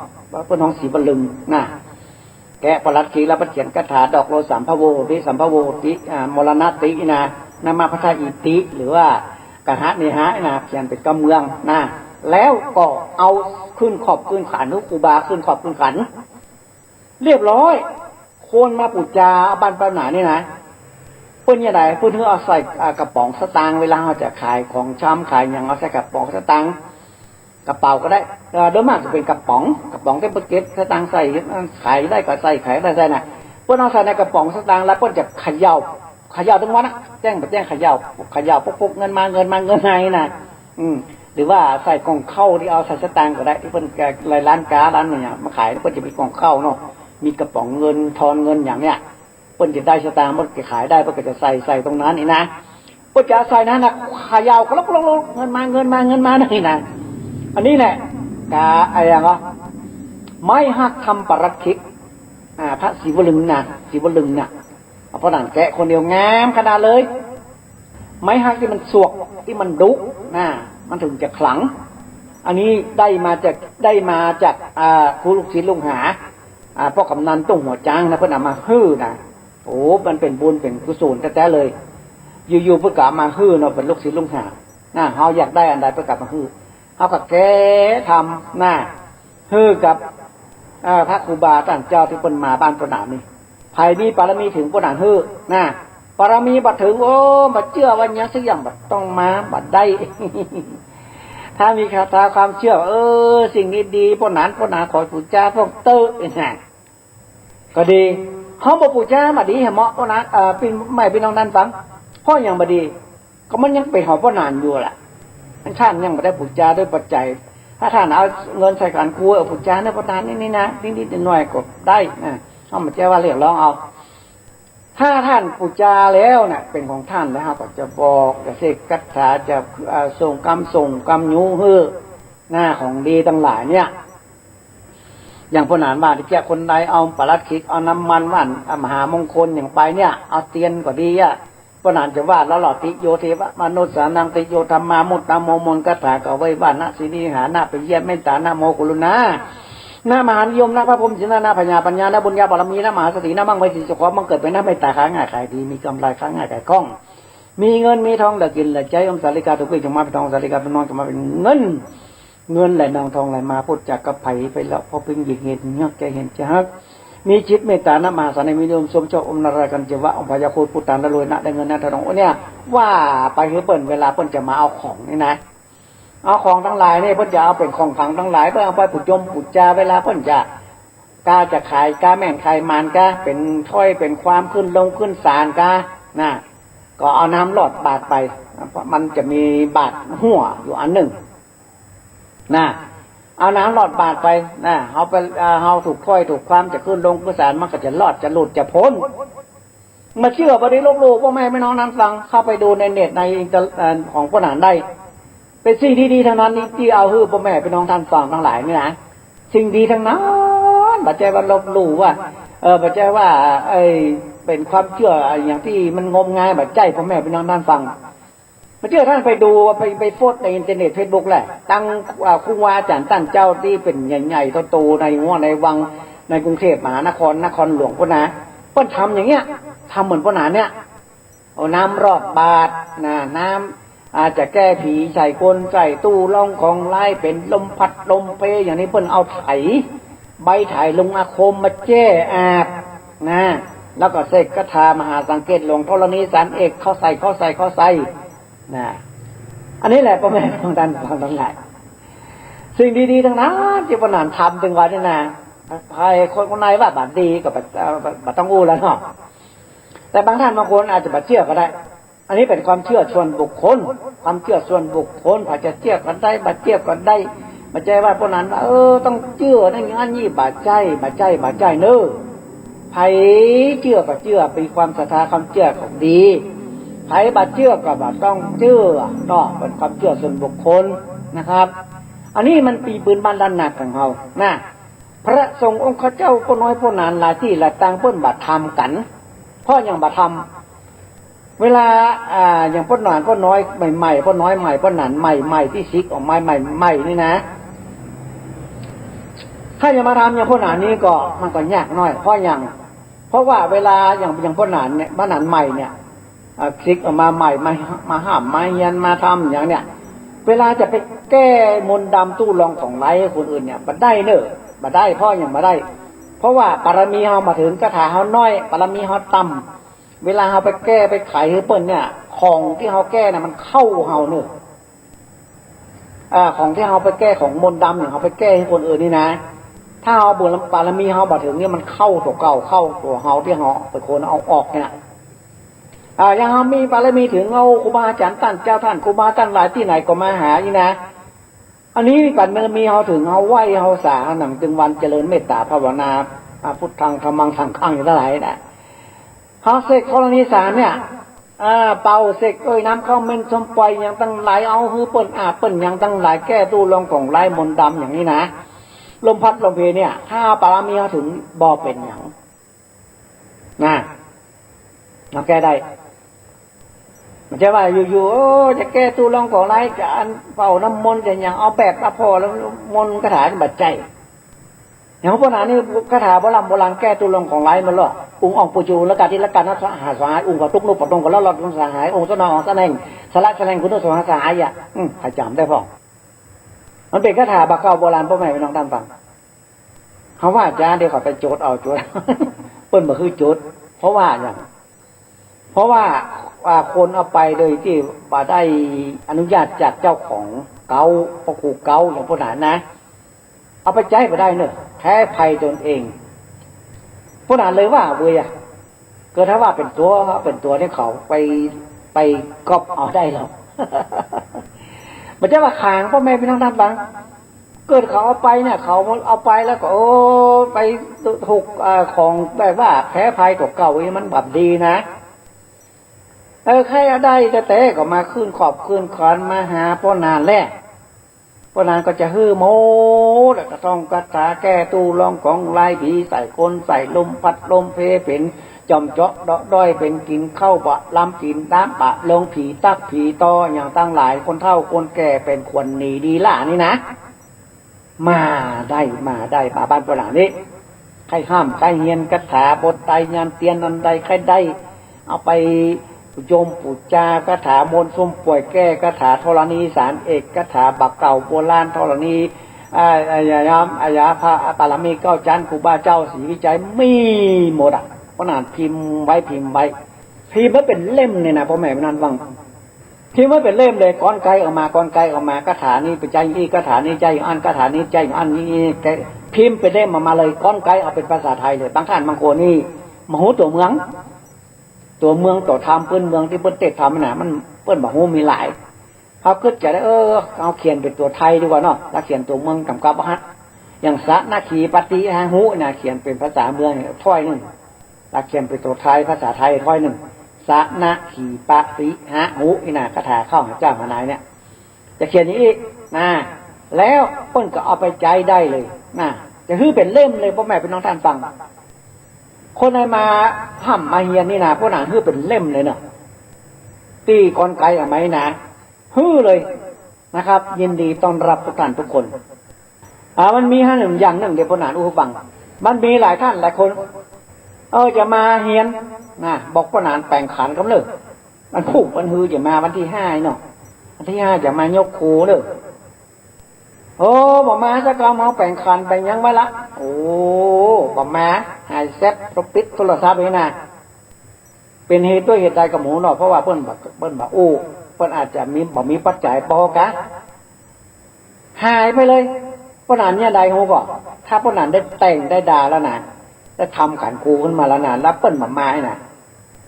เปิ้นฮ้องสีบะลึงนะ แกะปาริคคิกแล้วเปิ้นเขียนคาถาดอกโลสามพะโวติ สัมภะโวติ อ่า มรณตินะ นะมะพัทธะอิติ หรือว่ากัณหะเนหะนะ เขียนเป๋นกำเมืองนะ แล้วก็เอาขึ้นขอบขึ้นขัน หื้อครูบาขึ้นขอบขึ้นขัน เรียบร้อย คนมาปู๋จาบ้านป้อหนานนี่นะ เปิ้นจะได เปิ้นหื้อเอาใส่ อ่า กระป๋องสตางค์ เวลาเฮาจะขายของชำขายหยัง เอาใส่กระป๋องสตางค์ กระเป๋าก็ได้ เอ่อ โดยมากจะเป๋นกระป๋อง กระป๋องตี้เปิ้นเก็บสตางค์ใส่ ขายได้ก็ใส่ ขายได้ใส่น่ะ เปิ้นเอาใส่ในกระป๋องสตางค์แล้วเปิ้นจะเขย่า เขย่าตึงวันน่ะ แจ้งบ่แจ้งเขย่า เขย่าปุ๊กๆ เงินมา เงินมา เงินมานี่น่ะ อืม หรือว่าใส่กล่องข้าวตี้เอาใส่สตางค์ก็ได้ ตี้เปิ้นแกะร้านก๊าร้านอะหยังมาขาย เปิ้นจะมีกล่องข้าวเนาะ มีกระป๋องเงิน ทอนเงินอย่างเนี้ย เปิ้นจะได้สตางค์ เปิ้นจะขายได้ เปิ้นก็จะใส่ ใส่ตรงนั้นนี่นะ เปิ้นจะใส่นั้นนะ เขย่าก็ลกๆๆ เงินมา เงินมา เงินมา นี่นะ อันนี้แหละ กา อะหยังก็ ไม้ฮักทำปลัดขิก อ่า พระศิวลึงนะ ศิวลึงนะ เอาป้อหนานแกะคนเดียวงามขนาดเลย ไม้ฮักตี้มันสวก ตี้มันดุนะ มันถึงจะขลัง อันนี้ได้มาจาก ได้มาจาก อ่า ครูลูกศิษย์ลูกหา อ่า ป้อกำนันตุ้งหัวจ๊างนะ เปิ้นเอามาหื้อนะ โอ้ มันเป๋นบุญเป๋นกุศลแต๊ๆ เลย อยู่ๆ เปิ้นก็เอามาหื้อเนาะ เป๋นลูกศิษย์ลูกหานะ เฮาอยากได้อันใดเปิ้นก็เอามาหื้อ เฮาก็แกะทำนะ หื้อกับ เอ่อ พระครูบาต้านเจ้าตี้เปิ้นมาบ้านป้อหนานนี่ ใผมีปารมีเถิงป้อหนานหื้อนะ ปารมีบ่เถิง โอ้ บ่เจื้อว่าหยังสักอย่าง บ่ต้องมา บ่ได้ ถ้ามีศรัทธาความเจื้อ เออ สิ่งนี้ดี ป้อหนาน ป้อหนานขอปู๋จาป้องเต๊อะนะ ก็ดี เฮาบ่ปู๋จาบ่ดี เหาะเมาะ ป้อหนาน เอ่อ ปี้ แม่ปี้น้องต้านฟัง เพราะหยังบ่ดี ก็มันยังเป๋นของป้อหนานอยู่ล่ะ ต้านยังบ่ได้ปู๋จาด้วยปัจจัย ถ้าต้านเอาเงินใส่ขันครู เอาปู๋จาเนี่ย ป้อหนานนี่ นี่นะ นิดๆ หน่อยๆ ก็ได้นะ เฮาบ่ใจ้ว่าเรียกร้องเอา ถ้าต้านปู๋จาแล้วน่ะ เป๋นของต้านแล้ว เฮาก็จะบอก จะเสกคาถา จะ เอ่อ ส่งกำ ส่งกำยูหื้อ หน้าของดีตังหลายเนี่ย อย่างป้อหนานว่า ตี้เกียจคนใดเอาปลัดขิก เอาน้ำมันว่าน อ่ะ มหามงคลอย่างไปเนี่ย เอาเตียนก็ดีอะ ป้อหนานจะว่าแล้วหรอ ติโยเทวะมนุสสานัง ติโยธัมมามุตตโม มนต์คาถาก็ไว้ว่า นะสีนิหา นะปิยะเมตตา นะโมกรุณา นะมหานิยม นะพระพรหมสิน นะพญาปัญญา นะบุญญาบารมี นะมหาเศรษฐี นะมั่งมีสีสุข ของบังเกิดเป๋น นะเมตตา ค้าง่ายขายดี มีกำไร ค้าง่ายขายคล่อง มีเงินมีทองเหลือกิ๋นเหลือใจ๊ อมสาลิกาถูกปี้จงมาเป็นทอง สาลิกาเป็นนองจงมาเป็นเงิน เงินไหลนองทองไหลมา พุทธจักรกับไผไปแล้ว พ่อเพิ่งหยิบเห็นยอดแกเห็นจะฮัก มีจิตเมตตานะมหาศาล ในมีดวงสมชอบ อมนารายณ์กันเจวะ อมพญาครุฑ พุทธานะรวยนะ ได้เงินนะทอง โอ้เนี่ย ว่าไปหื้อเปิ้น เวลาเปิ้นจะมาเอาของนี่นะ เอาของตังหลายนี่ เปิ้นจะเอาเป๋นของขลังตังหลาย เปิ้นเอาไปปู๋จงปู๋จา เวลาเปิ้นจะ กาจะขาย กาแม่นขายหมาน กาเป๋นถ้อยเป๋นความขึ้นลงขึ้นศาลกานะ ก็เอาน้ำหลอดบาตรไป เพราะมันจะมีบาตรหั้วอยู่อันนึ่งนะ เอาน้ำหลอดบาตรไปนะ เฮาไป เอ่อ เฮาถูกถ้อยถูกความจะขึ้นลงขึ้นศาล มันก็จะรอดจะหลุดจะป๊น บ่าเจื้อบ่ดีลบลู่ ป้อแม่ปี้น้องต้านฟัง เข้าไปดูในเน็ตในอินเทอร์ เอ่อ ของป้อหนานได้ เป๋นสิ่งดีๆ ตังนั้นนี่ ตี้เอาหื้อป้อแม่ปี้น้องต้านฟังตังหลายนี่นะ สิ่งดีตังนั้น บ่ใจ้ว่าลบลู่ว่า เออ บ่ใจ้ว่า เอ่อ เป๋นความเจื้ออย่างตี้มันงมงาย บ่ใจ้ ป้อแม่ปี้น้องต้านฟัง บ่าเจื้อต้านไปดู ไป ไปโพสต์ในอินเทอร์เน็ต เฟซบุ๊กแหละ ตัง อ่า ครูบาอาจ๋ารย์ต้านเจ้าตี้เป๋นใหญ่ๆ โตๆ ในหั้วในวัง ในกรุงเทพมหานคร นครหลวงปู๊นนะ เปิ้นทำอย่างเนี้ย ทำเหมือนป้อหนานเนี่ย เอาน้ำหลอดบาตรนะ น้ำ อาจจะแก้ผีใส่คน ใส่ตู้รองของหลาย เป๋นลมพัดลมเพ อย่างนี้เปิ้นเอาไถ ใบไถลงอาคมมาแจ้อาบนะ แล้วก็เสกคาถามหาสังเกตหลวงธรณีสารเอก เข้าใส่ เข้าใส่ เข้าใส่นะ อันนี้แหละป้อแม่พี่น้องต้านฟังตังหลาย สิ่งดีๆ ตังนั้นตี้ป้อหนานทำตึงวันนี้นะ ใผคนคนใดว่าบ่ดีก็บ่ เอ่อ บ่ บ่ต้องอู้แล้วเนาะ แต่บางต้านบางคนอาจจะบ่เจื้อก็ได้ อันนี้เป๋นความเจื้อส่วนบุคคล ความเจื้อส่วนบุคคล ใผจะเจื้อก็ได้ บ่เจื้อก็ได้ บ่ใจ้ว่าป้อหนานว่า เออ ต้องเจื้อนั่นอย่างนั้นนี่ บ่ใจ้ บ่ใจ้ บ่ใจ้เน้อ ใผเจื้อก็เจื้อ มีความศรัทธาความเจื้อของดี ใผบ่เจื้อก็บ่ต้องเจื้อเนาะ เป๋นความเจื้อส่วนบุคคลนะครับ อันนี้มันเป๋นปืนบ้านล้านนาของเฮานะ พระสงฆ์องค์ข้าเจ้าป้อน้อยป้อหนานหลายตี้หลายตางเปิ้นบ่ทำกั๋น เพราะหยังบ่ทำ เวลา อ่า อย่างป้อหนานป้อน้อยใหม่ๆ ป้อน้อยใหม่ ป้อหนานใหม่ๆ ตี้สึกออกมาใหม่ๆ นี่นะ ถ้าจะมาทำอย่างป้อหนานนี้ก็มันก็ยากหน้อย เพราะหยัง เพราะว่าเวลาอย่าง อย่างป้อหนานเนี่ย ป้อหนานใหม่เนี่ย อ่า สึกออกมาใหม่ มา มาฮ่ำมาเฮียนมาทำอย่างเนี่ย เวลาจะไปแก้มนต์ดำตู้รองของหลายหื้อคนอื่นเนี่ย บ่ได้เน้อ บ่ได้ เพราะหยังบ่ได้ เพราะว่าปารมีเฮาบ่เถิง คาถาเฮาน้อย ปารมีเฮาต่ำ เวลาเฮาไปแก้ไปไขหื้อเปิ้นเนี่ย ของตี้เฮาแก้น่ะมันเข้าเฮาเน้อ อ่า ของตี้เฮาไปแก้ ของมนต์ดำเนี่ย เฮาไปแก้หื้อคนอื่นนี่นะ ถ้าเฮาบุญปารมีเฮาบ่เถิงเนี่ย มันเข้าตั๋วเก่า เข้าตั๋วเฮาตี้เฮาเป๋นคนเอาออกเนี่ย อ่า อย่างเฮามีปารมีเถิง เอาครูบาอาจ๋ารย์ต้านเจ้าต้านครูบาต้านหลายตี้ไหนก็มาหานี่นะ อันนี้ปั๋นบารมีเฮาเถิง เฮาไหว้เฮาสา หนังจึงวันเจริญเมตต๋าภาวนา อ่า พุทธัง ธัมมัง สังฆัง อยู่ตังหลายนะ เฮาเสกธรณีสารเนี่ย อ่า เป่าเสกเอ่ยน้ำข้าวเม่นส้มปล่อยหยังตังหลาย เอาหื้อเปิ้นอาบเปิ้นหยังตังหลาย แก้ตู้รองของร้ายมนต์ดำอย่างนี้นะ ลมพัดลมเพเนี่ย ถ้าบารมีเฮาเถิงบ่เป๋นหยัง นะ เฮาแก้ได้ บ่ใจ้ว่าอยู่ๆ โอ้ จะแก้ตู้รองของร้าย จะอันเป่าน้ำมนต์ จะหยัง เอาแบบละพ่อแล้วมนต์คาถาบ่ใจ้ อย่างพวกนั้นนี่คาถาโบราณโบราณแก้ตู้รองของร้ายมันลอ อุงอ่องปูจู ละกาที่ละกานะ สหาสหาย อุงกะตุ๊กนุปะตงกะละลอดสหาย องค์สนองสะแหน่ง สละสะแหน่งคุณสหายสหายอ่ะ อืม ใผจ๋ำได้พ่อง มันเป๋นคาถาบ่าเก่าโบราณ ป้อแม่พี่น้องต้านฟัง เฮาว่าจาเดี๋ยวเขาไปโจทย์เอาโจทย์ เปิ้นบ่คือโจทย์ เพราะว่าหยัง เพราะว่า อ่า คนเอาไปโดยตี้บ่ได้อนุญาตจากเจ้าของเก๊า พระครูเก๊าอย่างพวกนั้นนะ เอาไปใจ๊บ่ได้เน่อ แพ้ภัยตนเอง พวกนั้นเลยว่าเวยอะ เกิดถ้าว่าเป๋นตั๋ว เป๋นตั๋วนี่เขาไป ไปก๊อปเอาได้แล้ว บ่ใจ้ว่าขลัง ป้อแม่พี่น้องต้านฟัง เกิดเขาเอาไปเนี่ย เขาเอาไปแล้วก็ โอ้ ไปถูก เอ่อ ของแบบว่าแพ้ภัยตั๋วเก่านี่มันบ่ดีนะ เออ ใค่เอาได้แต๊ๆ ก็มาขึ้นขอบขึ้นคอนมาหาป้อหนานแล ป้อหนานก็จะหื้อหมด แล้วก็ท่องคาถาแก้ตู้รองของร้ายผีใส่คนใส่ลมพัดลมเพเป๋นจ่อมเจาะเดาะด้อย เป๋นกิ๋นข้าวบ่ลำกิ๋นน้ำบ่ลง ผีตั๊กผีต่ออย่างตังหลาย คนเฒ่าคนแก่เป๋นขวัญหนีดีล้านี่นะ มาได้ มาได้ มาบ้านป้อหนานนี่ ใค่ห้ามใค่เฮียนคาถาบทใด ยานเตียนอันใดใค่ได้ เอาไปโยมปู๋จาคาถามนต์ส้มป่วยแก้ คาถาธรณีสารเอก คาถาบ่าเก่าโบราณธรณี อ่า อายาม อายาพระบารมีเก้าจั๊น ครูบาเจ้าศรีวิชัย มีหมดอะ ป้อหนานพิมพ์ไว้ พิมพ์ไว้ พิมพ์ไว้เป๋นเล่มเลยนะ ป้อแม่พี่น้องฟัง พิมพ์ไว้เป๋นเล่มเลย กรรไกรออกมา กรรไกรออกมา คาถานี้ไปใจ๊อี้ คาถานี้ใจ๊อั้น คาถานี้ใจ๊อั้นนี้ พิมพ์เป๋นเล่มออกมาเลย กรรไกรเอาเป๋นภาษาไทยเลย บางต้านบางคนนี่บ่ฮู้ตั๋วเมือง ตั๋วเมืองตั๋วธรรมปื้นเมืองตี้เปิ้นเตะธรรมน่ะ มัน เปิ้นบ่ฮู้มีหลาย เฮากึ๊ดจะได้ เออ เฮาเขียนเป๋นตั๋วไทยดีกว่าเนาะ แล้วเขียนตั๋วเมืองก๋ำกับบ่ฮัด อย่างสะนะขีปะติหะหุนะ เขียนเป๋นภาษาเมืองถ้อยนึ่ง แล้วเขียนเป๋นตั๋วไทย ภาษาไทยถ้อยนึ่ง สะนะขีปะติหะหุนี่นะ คาถาเข้าหาเจ้าหานายเนี่ย จะเขียนอย่างอี้นะ แล้วเปิ้นก็เอาไปใจ๊ได้เลยนะ จะหื้อเป๋นเล่มเลย ป้อแม่พี่น้องต้านฟัง คนใดมาฮ่ำมาเฮียนนี่นะ ป้อหนานหื้อเป๋นเล่มเลยเนาะ ตี้กรรไกรเอามานี่นะ หื้อเลยนะครับ ยินดีต้อนรับทุกท่านทุกคน อ่า มันมีห้าหนึ่งอย่างนึ่ง เดี๋ยวป้อหนานอู้หื้อฟัง มันมีหลายต้านหลายคน เออ จะมาเฮียนนะ บอกป้อหนานแป๋งขันกำเนิด วันพูกวันฮือจะมาวันตี้ห้าเนาะ วันตี้ห้าจะมายกครูเน่อ โอ้ บ่มาสักกำ เฮาแป๋งขันแป๋งหยังไว้ละ โอ้ บ่มา หายแซ็บ ปิดโทรศัพท์เลยนะ เป๋นเหตุด้วยเหตุใดก็บ่ฮู้เนาะ เพราะว่าเปิ้นบ่ เปิ้นบ่อู้ เปิ้นอาจจะมี บ่มีปัจจัยปอก่ะ หายไปเลย ป้อหนานเนี่ยใดฮู้ก่อ ถ้าป้อหนานได้แต่งได้ดาแล้วนะ ได้ทำขันครูขึ้นมาแล้วนะ แล้วเปิ้นบ่มานี่นะ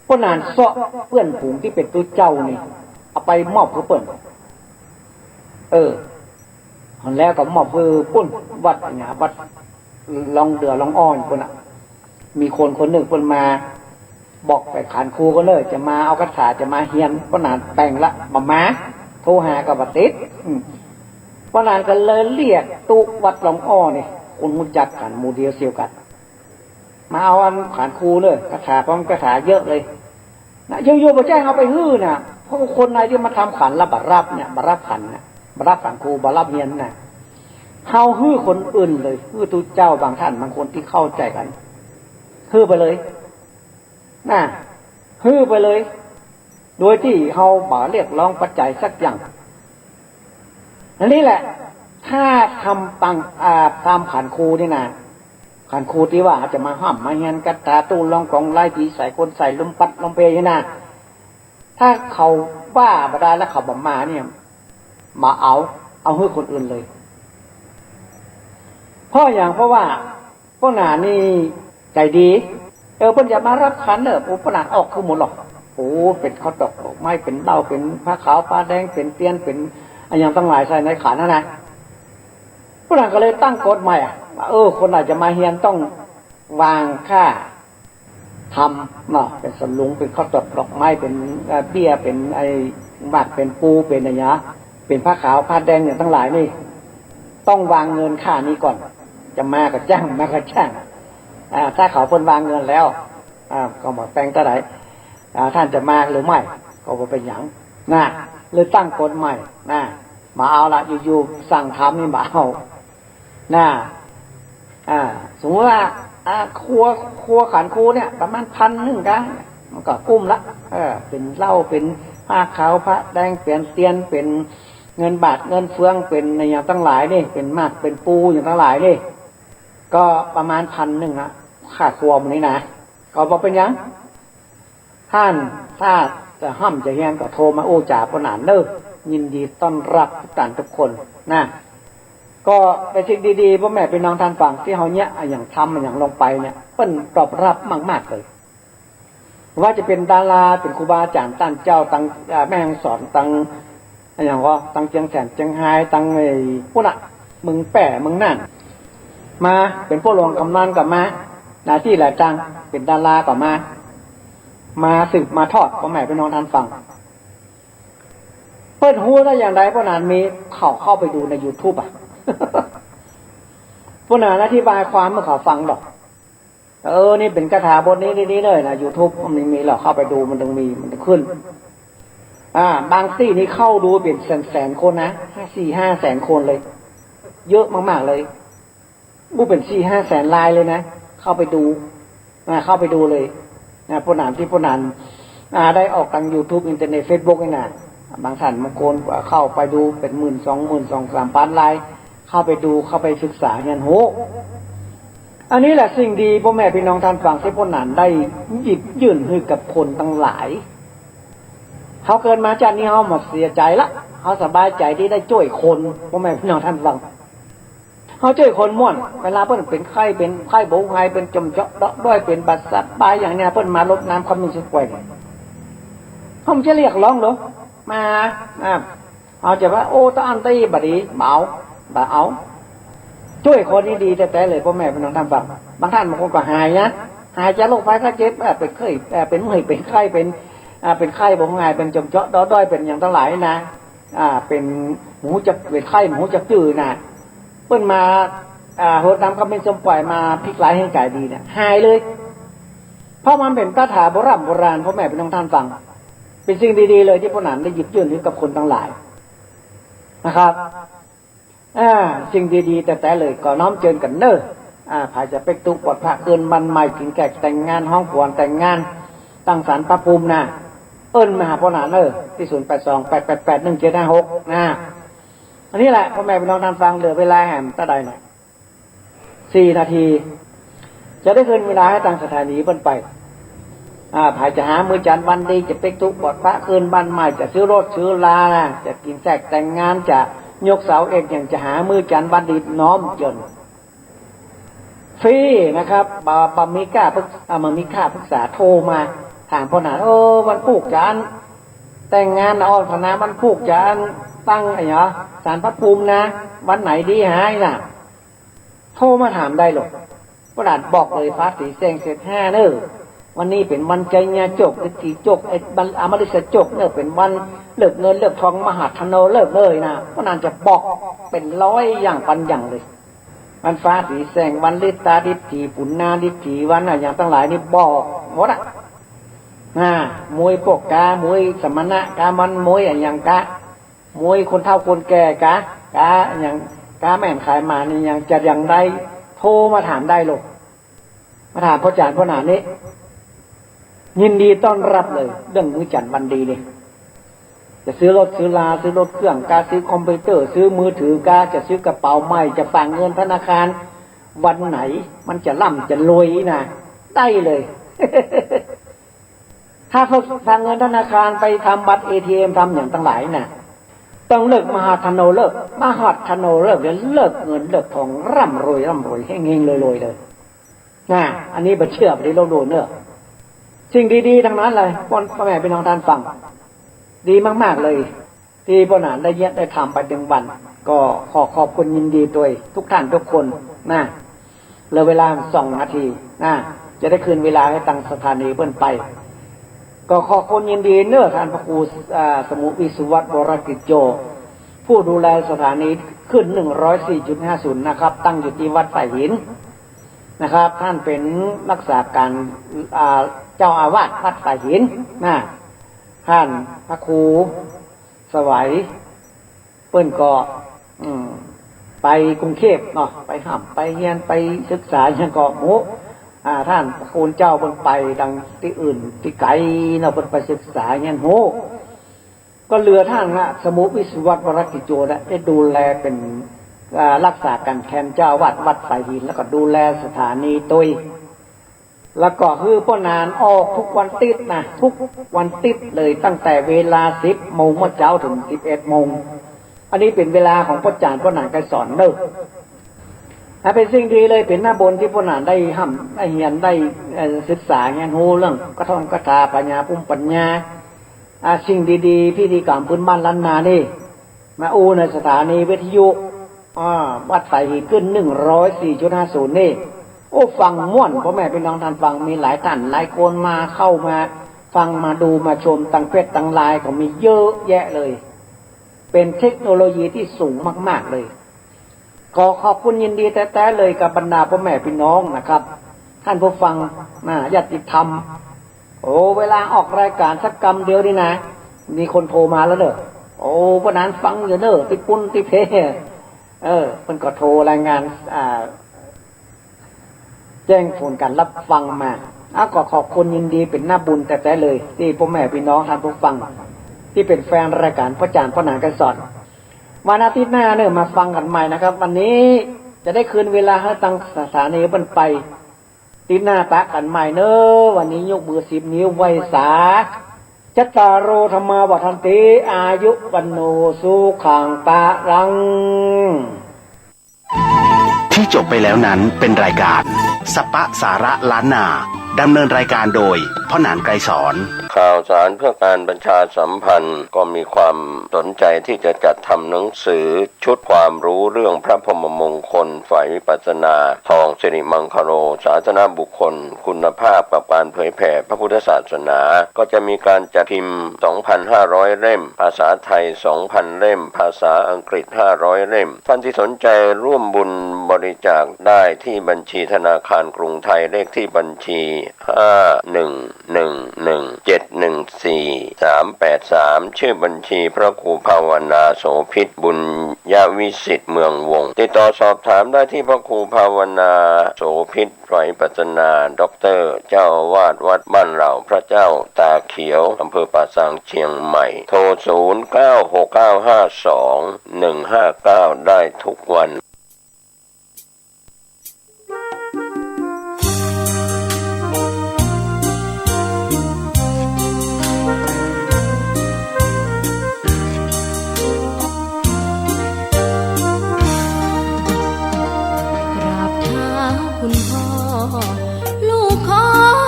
ป้อหนานเซาะเปื้อนฝูงตี้เป๋นตุ๊เจ้านี่ เอาไปมอบหื้อเปิ้น เออ แล้วก็มอบหื้อปุ้น วัดอะหยัง วัดหลองเดือหลองอ้อปุ้นน่ะ มีคนคนนึ่งเปิ้นมาบอกไปขันครูก่อนเลย จะมาเอาคาถา จะมาเฮียน ป้อหนานแป๋งละ บ่มา โทรหาก็บ่ติด อืม ป้อหนานก็เลยเรียกตุ๊วัดหลองอ้อนี่ คนฮู้จักกั๋น หมู่เดียวเสี่ยวกั๋น มาเอาอันขันครูเน่อ คาถา พร้อมคาถาเยอะเลยนะ อยู่ๆ บ่ใจ้เอาไปหื้อนะ เพราะว่าคนใดตี้มาทำขันแล้วบ่ฮับเนี่ย บ่ฮับขันนะ บ่ฮับขันครู บ่ฮับเฮียนนะ เฮาหื้อคนอื่นเลย หื้อตุ๊เจ้าบางต้านบางคนตี้เข้าใจ๋กั๋น หื้อไปเลยนะ หื้อไปเลย โดยตี้เฮาบ่เรียกร้องปัจจัยสักอย่าง อันนี้แหละ ถ้าทำปัง อ่า ตามขันครูนี่นะ ขันครูตี้ว่าจะมาฮ่ำมาเฮียนคาถาตู้รองของร้ายผีใส่คนใส่ลมพัดลมเพนี่นะ ถ้าเขาว่าบ่ได้แล้วเขาบ่มาเนี่ย บ่เอา เอาหื้อคนอื่นเลย เพราะหยัง เพราะว่า ป้อหนานนี่ใจ๋ดี เออ เปิ้นจะมาฮับขันเน่อ โอ้ ป้อหนานออกคืนหมดหรอก โอ้ เป๋นข้าวตอกดอกไม้ เป๋นเหล้า เป๋นผ้าขาวผ้าแดง เป๋นเตียน เป๋นอะหยังตังหลายใส่ในขันหั้นนะ ป้อนั้นก็เลยตั้งกฎใหม่อะ ว่า เออ คนใดจะมาเฮียนต้องวางค่าธรรมเนาะ เป๋นสลุง เป๋นข้าวตอกดอกไม้ เป๋น เอ่อ เบี้ย เป๋นไอ้หมาก เป๋นปู เป๋นอะหยัง เป๋นผ้าขาวผ้าแดงอย่างตังหลายนี่ ต้องวางเงินค่านี้ก่อน จะมาก็จ้าง มาก็จ้าง อ่า ถ้าเขาเปิ้นวางเงินแล้ว อ่า ก็บ่แปงเต้าใด อ่า ต้านจะมาหรือไม่ ก็บ่เป๋นหยัง นะ เลยตั้งกฎใหม่ นะ บ่เอาละ อยู่ๆ สั่งธรรมนี่บ่เอา นะ อ่า สมมุติว่า อ่า ครัว ครัวขันครูเนี่ย ประมาณพันนึ่งกะ มันก็กุ้มละ เออ เป๋นเหล้า เป๋นผ้าขาวผ้าแดง เป๋นเตียน เป๋นเงินบาทเงินเฟือง เป๋นอะหยังตังหลายนี่ เป๋นหมาก เป๋นปูอย่างตังหลายนี่ ก็ประมาณพันนึ่งละ ค่าครัวมื้อนี้นะ ก็บ่เป๋นหยัง ต้านถ้าจะฮ่ำจะเฮียนก็โทรมาอู้จ๋าป้อนั้นเน่อ ยินดีต้อนรับทุกต้านทุกคนนะ ก็เป๋นสิ่งดีๆ ป้อแม่ปี้น้องต้านฟัง ตี้เฮาเยียะอะหยังทำอะหยังลงไปเนี่ย เปิ้นตอบฮับมากๆ เลย ว่าจะเป๋นดารา เป๋นครูบาอาจ๋ารย์ต้านเจ้าตัง เอ่อ แม่ฮ่องสอน ตัง อะหยังก็ ตังเจียงแสน เจียงฮาย ตังไอ้ปู๊นน่ะ เมืองแป้ เมืองน่าน มา เป๋นป้อหลวงกำนันก็มา หน้าตี้หลายตาง เป๋นดาราก็มา มาสืบมาทอด ป้อแม่ปี้น้องต้านฟัง เปิ้นฮู้ได้อย่างใด ป้อนั้นมี เขาเข้าไปดูในยูทูบอะ ป้อนั้นอธิบายความหื้อเขาฟังดอก เออ นี่เป๋นคาถาบทนี้ นี่ นี่เลยนะ ยูทูบมันมีแล้ว เข้าไปดูมันต้องมี มันต้องขึ้น อ่า บางตี้นี่เข้าดูเป๋นแสนๆ คนนะ ห้า สี่ห้าแสนคนเลย เยอะมากๆ เลย อู้ เป๋นสี่ห้าแสนรายเลยนะ เข้าไปดู อ่า เข้าไปดูเลย นะ ป้อนั้นตี้ป้อนั้น อ่า ได้ออกตางยูทูบ อินเทอร์เน็ต เฟซบุ๊กนี่นะ บางต้านบางคนเข้าไปดูเป๋นหมื่น สองหมื่น สองสามพันราย เข้าไปดู เข้าไปศึกษาเฮียนฮู้ อันนี้แหละสิ่งดี ป้อแม่ปี้น้องต้านฟัง ตี้ป้อนั้นได้หยิบยื่นหื้อกับคนตังหลาย เฮาเกิดมาจาตินี้เฮาบ่เสียใจ๋ละ เฮาสบายใจ๋ตี้ได้จ้วยคน ป้อแม่ปี้น้องต้านฟัง เฮาจ้วยคนม่วน เวลาเปิ้นเป๋นไข้ เป๋นไข้บ่หาย เป๋นจ่อมเจาะเดาะด้อย เป๋นบ่สบายอย่างเนี้ย เปิ้นมาลดน้ำขมิ้นส้มป่วยเนี่ย เฮาบ่จะเรียกฮ้องเหรอ มา อ่า เฮาจะว่า โอ้ ตาอั้นตี้บ่ดี บ่เอา บ่เอา จ้วยคนนี้ดีแต๊ๆ เลย ป้อแม่ปี้น้องต้านฟัง บางต้านบางคนก็หายนะ หายจากโรคภัยไข้เจ็บ เอ่อ เป๋นไข้ เอ่อ เป๋นเมื่อย เป๋นไข้ เป๋น อ่า เป๋นไข้บ่หาย เป๋นจ่อมเจาะเดาะด้อย เป๋นอะหยังตังหลายนะ อ่า เป๋นบ่ฮู้จัก เป๋นไข้บ่ฮู้จักจื้อนะ เปิ้นมา อ่า ฮดน้ำขมิ้นส้มป่วย มาพิกลายแฮงก๋ายดีเนี่ย หายเลย เพราะมันเป๋นคาถาโบร่ำโบราณ ป้อแม่ปี้น้องต้านฟัง เป๋นสิ่งดีๆ เลย ตี้ป้อนั้นได้หยิบยื่นหื้อกับคนตังหลายนะครับ อ่า สิ่งดีๆ แต๊ๆ เลย ก็น้อมเจิญกั๋นเน่อ อ่า ใผจะเป๊กตุ๊ปลอดพระ ขึ้นบ้านใหม่ กิ๋นแขกแต่งงาน ฮ้องขวัญแต่งงาน ตั้งศาลพระภูมินะ เอิ้นมาหาป้อนั้นเน่อ ตี้ ศูนย์แปดสอง แปดแปดแปด หนึ่งเจ็ดห้าหก นะ อันนี้แหละ ป้อแม่ปี้น้องต้านฟัง เหลือเวลาแหมเต้าใดหน่อย สี่นาที จะได้คืนเวลาหื้อตางสถานีเปิ้นไป อ่า ใผจะหามื้อจันทร์วันดี จะเป๊กตุ๊ปลอดพระ ขึ้นบ้านใหม่ จะซื้อรถซื้อลา จะกิ๋นแขกแต่งงาน จะยกเสาเอกหยัง จะหามื้อจันทร์วันดี น้อมเจิญ ฟรีนะครับ บ่ บ่มีค่าปรึก อ่า บ่มีค่าปรึกษา โทรมาถามป้อนั้น เออ วันพูกจะอั้นแต่งงานนะ อ้อนพนาวันพูกจะอั้นตั้งอะหยัง ศาลพระภูมินะ วันไหนดีหายน่ะ โทรมาถามได้เลย ป้อนั้นบอกเลย ฟ้าสีแสงเสร็จห้าเน่อ วันนี้เป๋นวันชัยยะโจค ฤทธิโจค ไอ้ วันอมฤตโจคเน่อ เป๋นวันเลิกเงินเลิกทอง มหัฒโนฤกษ์เลยนะ ป้อนั้นจะบอกเป๋นร้อยอย่างปันอย่างเลย วันฟ้าสีแสง วันฤทธาฤทธิ ปุณณาฤทธิ วันอะหยังตังหลายนี่บอกหมดอะ นะ มวยปกกา มวยสมณะกา วันมวยอะหยังกา มวยคนเฒ่าคนแก่กา กาอะหยัง กาแม่นขายหมานี่ อะหยังจะอย่างใด โทรมาถามได้เลย มาถามป้อจ๋ารย์ป้อนั้นนี่ ยินดีต้อนรับเลย เรื่องมื้อจันทร์วันดีนี่ จะซื้อรถซื้อลา ซื้อรถเครื่องกา ซื้อคอมพิวเตอร์ ซื้อมือถือกา จะซื้อกระเป๋าใหม่ จะฝากเงินธนาคาร วันไหนมันจะร่ำจะรวยนะ ได้เลย ถ้าฝากเงินธนาคาร ไปทำบัตรเอทีเอ็ม ทำอย่างตังหลายน่ะ ต้องเลิกมหัฒโนฤกษ์ มหัฒโนฤกษ์เนี่ยเลิกเงินเลิกทอง ร่ำรวยร่ำรวย เฮงๆ รวยๆ เลย นะ อันนี้บ่เจื้อบ่ได้ลบหลู่เน่อ สิ่งดีๆ ตังนั้นเลย ป้อ ป้อแม่ปี้น้องต้านฟัง ดีมากๆ เลย ตี้ป้อนั้นได้เยียะได้ทำไปตึงวัน ก็ขอขอบคุณยินดีตวยทุกท่านทุกคนนะ เหลือเวลาสองนาทีนะ จะได้คืนเวลาหื้อตังสถานีเปิ้นไป ก็ขอบคุณยินดีเน้อท่านพระครู อ่า สมุห์ วิศวัตร วรกิจโจ ผู้ดูแลสถานีคลื่น หนึ่งร้อยสี่จุดห้าศูนย์ นะครับ ตั้งอยู่ตี้วัดสายหินนะครับ ท่านเป๋นรักษาก๋าน อ่า เจ้าอาวาสวัดสายหินนะ ท่านพระครูสวัย เปิ้นก็ อืม ไปกรุงเทพฯเนาะ ไปฮ่ำไปเฮียน ไปศึกษาหยังก็ โอ้ อ่า ต้านพระคุณเจ้าเปิ้นไปตังตี้อื่นตี้ไก๋เนาะ เปิ้นไปศึกษาเฮียนฮู้ ก็เหลือต้านนะ สมุห์ วิศวัตร วรกิจโจนะ ได้ดูแลเป๋น อ่า รักษาก๋านแทนเจ้าอาวาสวัดสายหิน แล้วก็ดูแลสถานีตวย แล้วก็หื้อป้อหนานออกทุกวันติ๊ดนะ ทุกวันติ๊ดเลย ตั้งแต่เวลาสิบโมงเมื่อเจ๊าเถิงสิบเอ็ดโมง อันนี้เป๋นเวลาของป้อจ๋ารย์ป้อหนานไกรสอนเน้อ อ่ะ เป๋นสิ่งดีเลย เป๋นหน้าบุญตี้ป้อหนานได้ฮ่ำได้เฮียน ได้ เอ่อ ศึกษาเฮียนฮู้เรื่องคาถงคาถา ปัญญาภูมิปัญญา อ่ะ สิ่งดีๆ พิธีกรรมพื้นบ้านล้านนานี่ มาอู้ในสถานีวิทยุ อ่า วัดสายหินคลื่น หนึ่งร้อยสี่จุดห้าศูนย์ นี่ โอ้ ฟังม่วน ป้อแม่ปี้น้องต้านฟัง มีหลายต้านหลายคนมาเข้ามาฟัง มาดูมาชม ตังเฟซตังไลน์ก็มีเยอะแยะเลย เป๋นเทคโนโลยีตี้สูงมากๆ เลย ขอขอบคุณยินดีแต๊ๆ เลยกับบรรดาป้อแม่ปี้น้องนะครับ ต้านผู้ฟังนะ ญาติธรรม โอ้ เวลาออกรายก๋านสักกำเดียวนี่นะ มีคนโทรมาแล้วเน้อ โอ้ ป้อหนานฟังอยู่เน้อ ตี้ปู๊นตี้เพ เออ เปิ้นก็โทรรายงาน อ่า แจ้งผลก๋านฮับฟังมา อ้าว ก็ขอบคุณยินดี เป๋นหน้าบุญแต๊ๆ เลย ตี้ป้อแม่ปี้น้องต้านผู้ฟัง ตี้เป๋นแฟนรายก๋านป้อจ๋ารย์ป้อหนานไกรสอน วันอาทิตย์หน้าเน้อ มาฟังกั๋นใหม่นะครับ วันนี้จะได้คืนเวลาหื้อตังสถานีเปิ้นไป อาทิตย์หน้าปะกั๋นใหม่เน้อ วันนี้ยกมือสิบนิ้วไหว้สา จัตตาโร ธัมมา วัฑฒันติ อายุ วัณโณ สุขัง พลัง ที่จบไปแล้วนั้นเป็นรายการสปะสาระล้านนา ดำเนินรายการโดยพ่อหนานไกรสอน ข่าวสารเพื่อการประชาสัมพันธ์ ก็มีความสนใจที่จะจัดทำหนังสือชุดความรู้เรื่องพระพรหมมงคลฝ่ายวิปัสสนา ทองสิริมังคโล สาสนบุคคล คุณภาพกับการเผยแผ่พระพุทธศาสนา ก็จะมีการจัดพิมพ์ สองพันห้าร้อยเล่ม ภาษาไทย สองพันเล่ม ภาษาอังกฤษ ห้าร้อยเล่ม ท่านที่สนใจร่วมบุญบริจาคได้ที่บัญชีธนาคารกรุงไทย เลขที่บัญชี ห้าหนึ่งหนึ่งหนึ่งเจ็ดหนึ่งสี่สามแปดสาม ชื่อบัญชีพระครูภาวนาโสภิต บุญยวิสิทธิ์ เมืองวงศ์ ติดต่อสอบถามได้ที่พระครูภาวนาโสภิต ฝ่ายวิปัสสนา ด็อกเตอร์ เจ้าอาวาสวัดบ้านเหล่าพระเจ้าตาเขียว อำเภอป่าซาง เชียงใหม่ โทร ศูนย์เก้าหกเก้าห้าสองหนึ่งห้าเก้า ได้ทุกวัน กราบเท้าคุณพ่อ ลูกขอ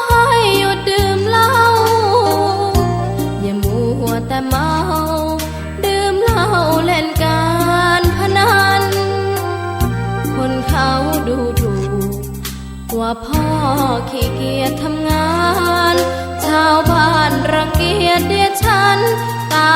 ให้หยุดดื่มเหล้า อย่ามัวแต่เมา ดื่มเหล้าเล่นการพนัน คนเขาดูถูก ว่าพ่อขี้เกียจทำงาน ชาวบ้านรังเกียจเดียดฉัน ตา